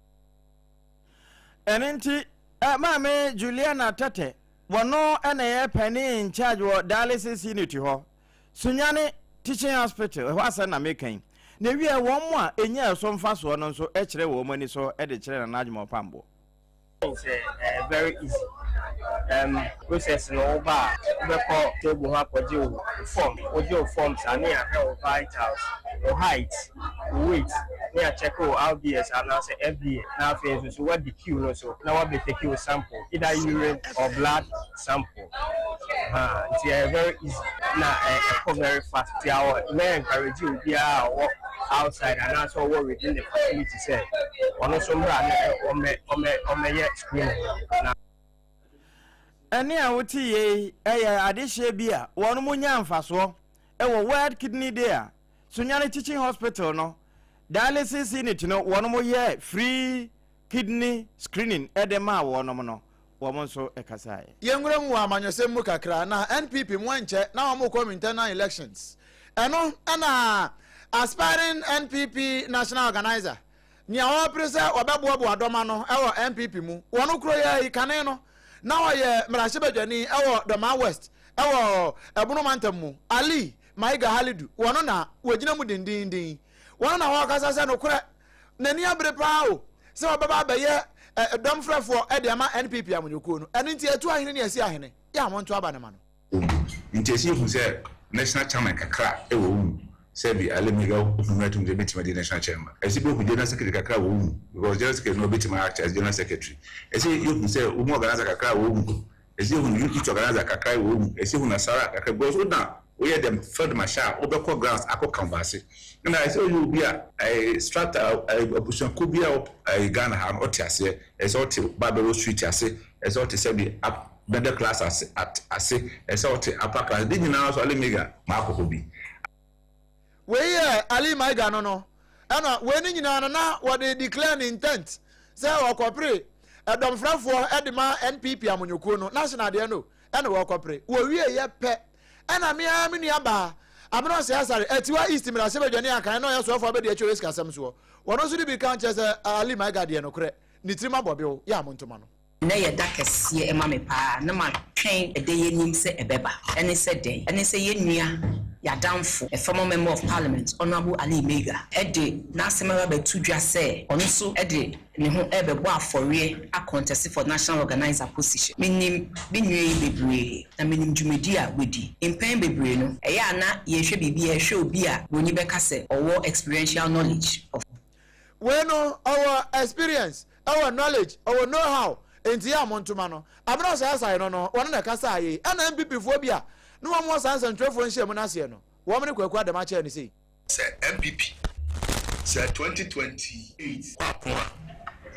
Ɛno nti, Maame Juliana Tete, wɔno na ɛyɛ panin in charge wɔ dialysis unit hɔ, Sunyani Teaching Hospital, ɛhɔ asɛm na meka yi. Na ewiɛ wɔn a ɛnyaa ɛso mfasoɔ no nso kyerɛ wɔn ani so de kyerɛ Nana Agyemang Ɔpamboɔ. Sɛ ɛyɛ very easy um process no wo ba a wobɛkɔ table ho akɔgye wo form, wogye wo forms a ne yɛahwɛ wo vitals, wo height, wo weight ne yɛakyɛke wo RBS anaasɛ FDA na afei nso so woadi queue no so na woabɛtake wo sample either urine or blood sample ahaa nti ɛyɛ very easy na ɛkɔ very fast nti awɔ mɛ encourage obiara a ɔwɔ outside anaasɛ ɔwɔ within the facility sɛ ɔno nso mmra na ɔmmɛ ɔmmɛ ɔmmɛyɛ screening na. Ɛnne a wote yei yɛ adehyeɛ bi a wɔn nyaa mfasoɔ wɔ World Kidney Day a Sunyani Teaching Hospital no Dialysis Unit no wɔn yɛɛ free kidney screening de maa wɔn no, wɔn nso kasaeɛ. Yɛnwura mu wɔ amanyɔsɛm mu kakra na NPP mu ɛnkyɛ na wɔn rekɔ internal elections. Ɛno na aspiring NPP national organizer nea ɔrepere sɛ ɔbɛboaboa dɔm ano wɔ NPP mu wɔn kuro yɛ yi kane no na ɔyɛ mmarahyɛbadwani wɔ Dormaa West wɔ Ɛbono mantam mu Ali Maiga Halidu wɔn na wɔgyina mu dendenden wɔn na wɔrekasa sɛ nokorɛ n'ani abere paa o sɛ ɔbɛba abɛyɛ dɔm frɛfoɔ de ama NPP amanyɔkuo no ɛno nti atu ahene ne asi ahene yɛ a monto aba no ma no. Wɔ mu. Nti ɛsɛ yɛhu sɛ national chairman kakra wɔ wo mu sɛ bi Alemega wohu no atum sɛ bɛtumi adi national chairman. Ɛsɛ bi wohu general secretary kakra wɔ wo mu because general secretary no ɔbɛtumi act as general secretary. Ɛsɛ yɛhu sɛ wo mu organizer kakra wɔ wo mu. Ɛsɛ yɛhu youth organizer kakra wɔ wo mu. Ɛsɛ yɛhu Nasara kakra because wo na woyɛ dɛm field marshal a wobɛkɔ grounds akɔ canvase. Ɛna ɛsɛ woyɛ obi a ɛɛ strata ɛɛ abusuakuo bi a wɔ ɛɛ Ghana ha no ɔte aseɛ. Ɛsɛ ɔte ba bɛwɔ street ase. Ɛsɛ ɔte sɛbi up middle class ase at ase. Ɛsɛ ɔte upper class. Ne nyinaa nso Ali Maiga maakɔ hɔ bi. Wei yɛ Ali Maiga no no ɛna wei no nyinaa no na wɔde declare ne intent sɛ ɔkɔpere ɛdɔmfrɛfoɔ de ma NPP amanyɔkuo no national deɛ no ɛna wɔkɔpere wɔwie yɛ pɛ ɛna me ara me nua baa Abena Osei Asare Atiwa East mmarahyɛbadwani akan na ɔyɛ soafoɔ abɛdi akyire wɔ sikasɛm soɔ wɔno nso de bi ka kyerɛ sɛ Ali Maiga deɛ nokorɛ ne tirim abɔ bew yɛ a montoma no. Nnɛ yɛ da kɛseɛ ma me paa na matwɛn ɛda yi anim sɛ ɛbɛba. Ɛne sɛ dɛn? Ɛne sɛ yɛn nua. Y'adamfo, a former member of parliament, Honourable Ali Meiga, de n'asɛm aba abɛto dwa sɛ ɔno nso de ne ho rebɛbɔ afɔreɛ akɔntɛse for national organiser position. Menim me nua yi bebree, na menim dwumadi a wadi. Mpɛn bebree no, ɛyɛ a na yɛrehwɛ biribi a, yɛhwɛ obi a buroni bɛka sɛ ɔwɔ experiential knowledge of. Wei no ɔwɔ experience, ɔwɔ knowledge, ɔwɔ know how, nti yɛ a montoma no. Abena Osei Asare no no, wɔno na ɛkasaa yei. Ɛna NPP foɔ bi a ne wɔn wɔ saa nsɛntwerɛfoɔ nhyiamu no aseɛ no, wɔn ne Kwaku Adam akyɛɛ no sei. Sɛ NPP sɛ 2028 kɔ ako a,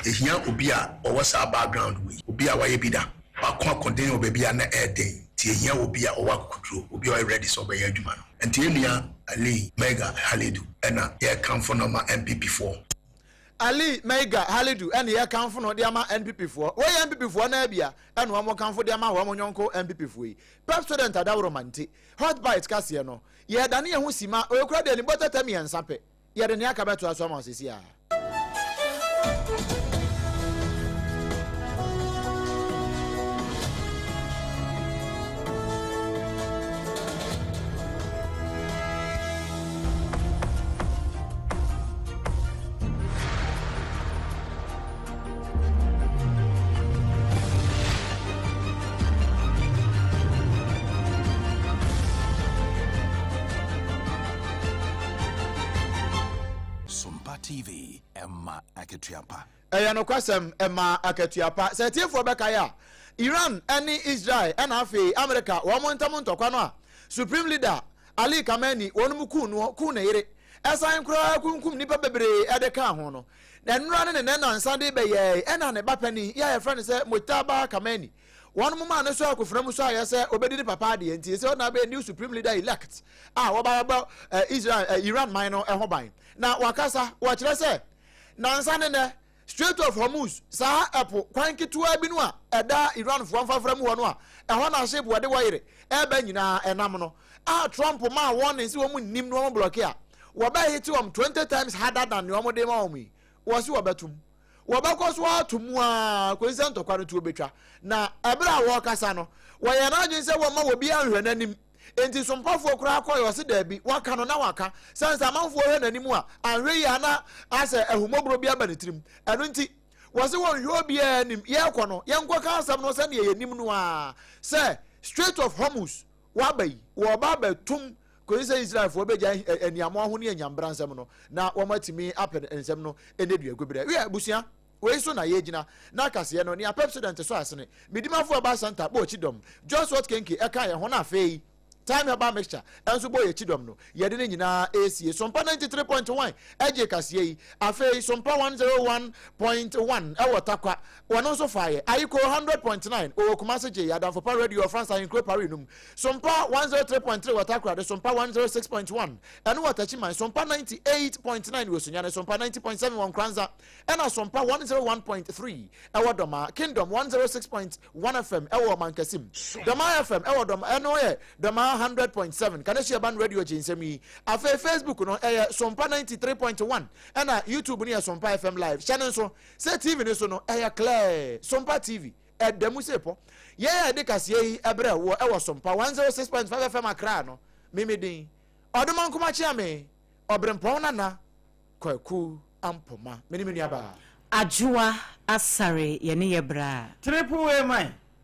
yɛhia obi a ɔwɔ saa background wei, obi a wayɛ bi da, wako akoden wɔ baabi a na ɛyɛ den, nti yɛhia obi a ɔwɔ akokoduro, obi a ɔyɛ ready sɛ ɔbɛyɛ adwuma no. Nti yɛn nua Ali Maiga Halidu na yɛrekamfo no ama NPP foɔ. Ali Maiga Halidu na yɛrekamfo no de ama NPP foɔ. Wei yɛ NPP foɔ no ara bi a ɛna wɔkamfo de ama wɔn yɔnko NPP foɔ yi. Pepsodent adaworoma nti, Hot Bite kaseɛ no, yɛredane yɛn ho sima, wei koraa deɛ ne bɔtɛtɛ mmiɛnsa pɛ. Yɛde nea aka bɛtoa so ama wo seesei ara. Sompa TV, ɛma akatua pa. Ɛyɛ nokwasɛm, ɛma akatua pa. Sɛ atiefoɔ bɛkae a, Iran ne Israel ɛna afei Amerika wɔn ntam ntɔkwa no a Supreme Leader Ali Khamenei wɔn kuu noɔ, kuu ne yere, ɛsan koraa kunkum nnipa bebree de kaa ho no, nnora ne ne nnansa de bɛyɛɛe ɛna ne ba panin yi a yɛfrɛ no sɛ Mojtaba Khamenei wɔn maa no sɔɔ akofena mu sɔeɛ sɛ ɔbɛdi ne papa adeɛ nti sɛ ɔna bɛyɛ new supreme leader elect a wɔba bɛbɔ eh, Israel eh, Iran man no ho ban na wakasa wɔkyerɛ sɛ nansa ne nɛ Strait of Hormuz saa ɛpo kwan ketewa bi no a ɛda Iranfoɔ mfafra mu hɔ no a ɛhɔ na ship wɔde wɔyere ɛreba nyinaa ɛnam no a Trump maa warning sɛ wɔn nnim na wɔn blɔke a wɔbɛhete wɔn 20 times harder than nea wɔde ma wɔn yi wɔsi wɔbɛtom Wɔbɛkɔ so ato mu ara kosi sɛ ntɔkwa no tuo betwa. Na bere a wɔrekasa no, wɔyɛɛ n'adwene sɛ wɔmma obiara nhwɛ n'anim. Enti sompafoɔ koraa kɔe, ɔse daabi, waka no na waka. Sane sɛ amanfoɔ hwɛ n'anim a, anhwɛ yie a na asɛ ahummɔborɔ bi aba ne tirim. Ɛno nti, wɔse wɔnhwɛ obiara anim. Yɛrekɔ no, yɛnkɔka asɛm no sɛdeɛ yɛnim no ara sɛ Strait of Hormuz waba yi, wɔreba abɛtom Kosi sɛ Israelfoɔ bɛgyae aniamoa ho ne anyambra nsɛm no, na wɔatumi apɛ nsɛm no nneduagu berɛ. Wiɛ, abusua, wei so na yɛgyina na kaseɛ no, nea Pepsodent sɔ asene, Medimafo Herbal Centre bɔɔ kyidɔm, Joshua Kenke ɛkaa yɛn ho na afei Thyme Herbal Mixture nso bɔɔ yɛn kyidɔm no, yɛde ne nyinaa resie. Sompa 93.1 gyee kaseɛ yi. Afei Sompa 101.1 wɔ Tarkwa, wɔn nso faa yɛ. Ayiko 100.9 wɔ Kumasi gyee yɛ. Adamfo Pa Radio wɔ France ahenkuro Paris no mu. Sompa 103.3 wɔ Takoradi, Sompa 106.1 ɛno wɔ Techiman, Sompa 98.9 wɔ Sunyani, Sompa 90.7 wɔ Nkoranza, ɛna Sompa 101.3 ɛwɔ Dɔmaa, Kingdom 106.1 FM ɛwɔ Mankasim, Dɔmaa FM ɛwɔ Dɔm ɛno yɛ Dɔmaa 100.7, Kaneshie Urban Radio gye nsɛm yi. Afei Facebook no ɛyɛ Sompa 93.1 ɛna YouTube no yɛ Sompa FM Live. Hyɛ no nso sɛ TV no so no ɛyɛ clear, Sompa TV. Ɛda mu sei pɔ. Yɛn a yɛde kaseɛ yi brɛ woɔ wɔ Sompa 106.5 FM Accra no, me me din, Ɔdomankoma Kyeame, Ɔberempɔn Nana Kwaku Ampoma. Me ne me nuabaa. Adwoa Asare yɛne yɛ bra. Triple A man.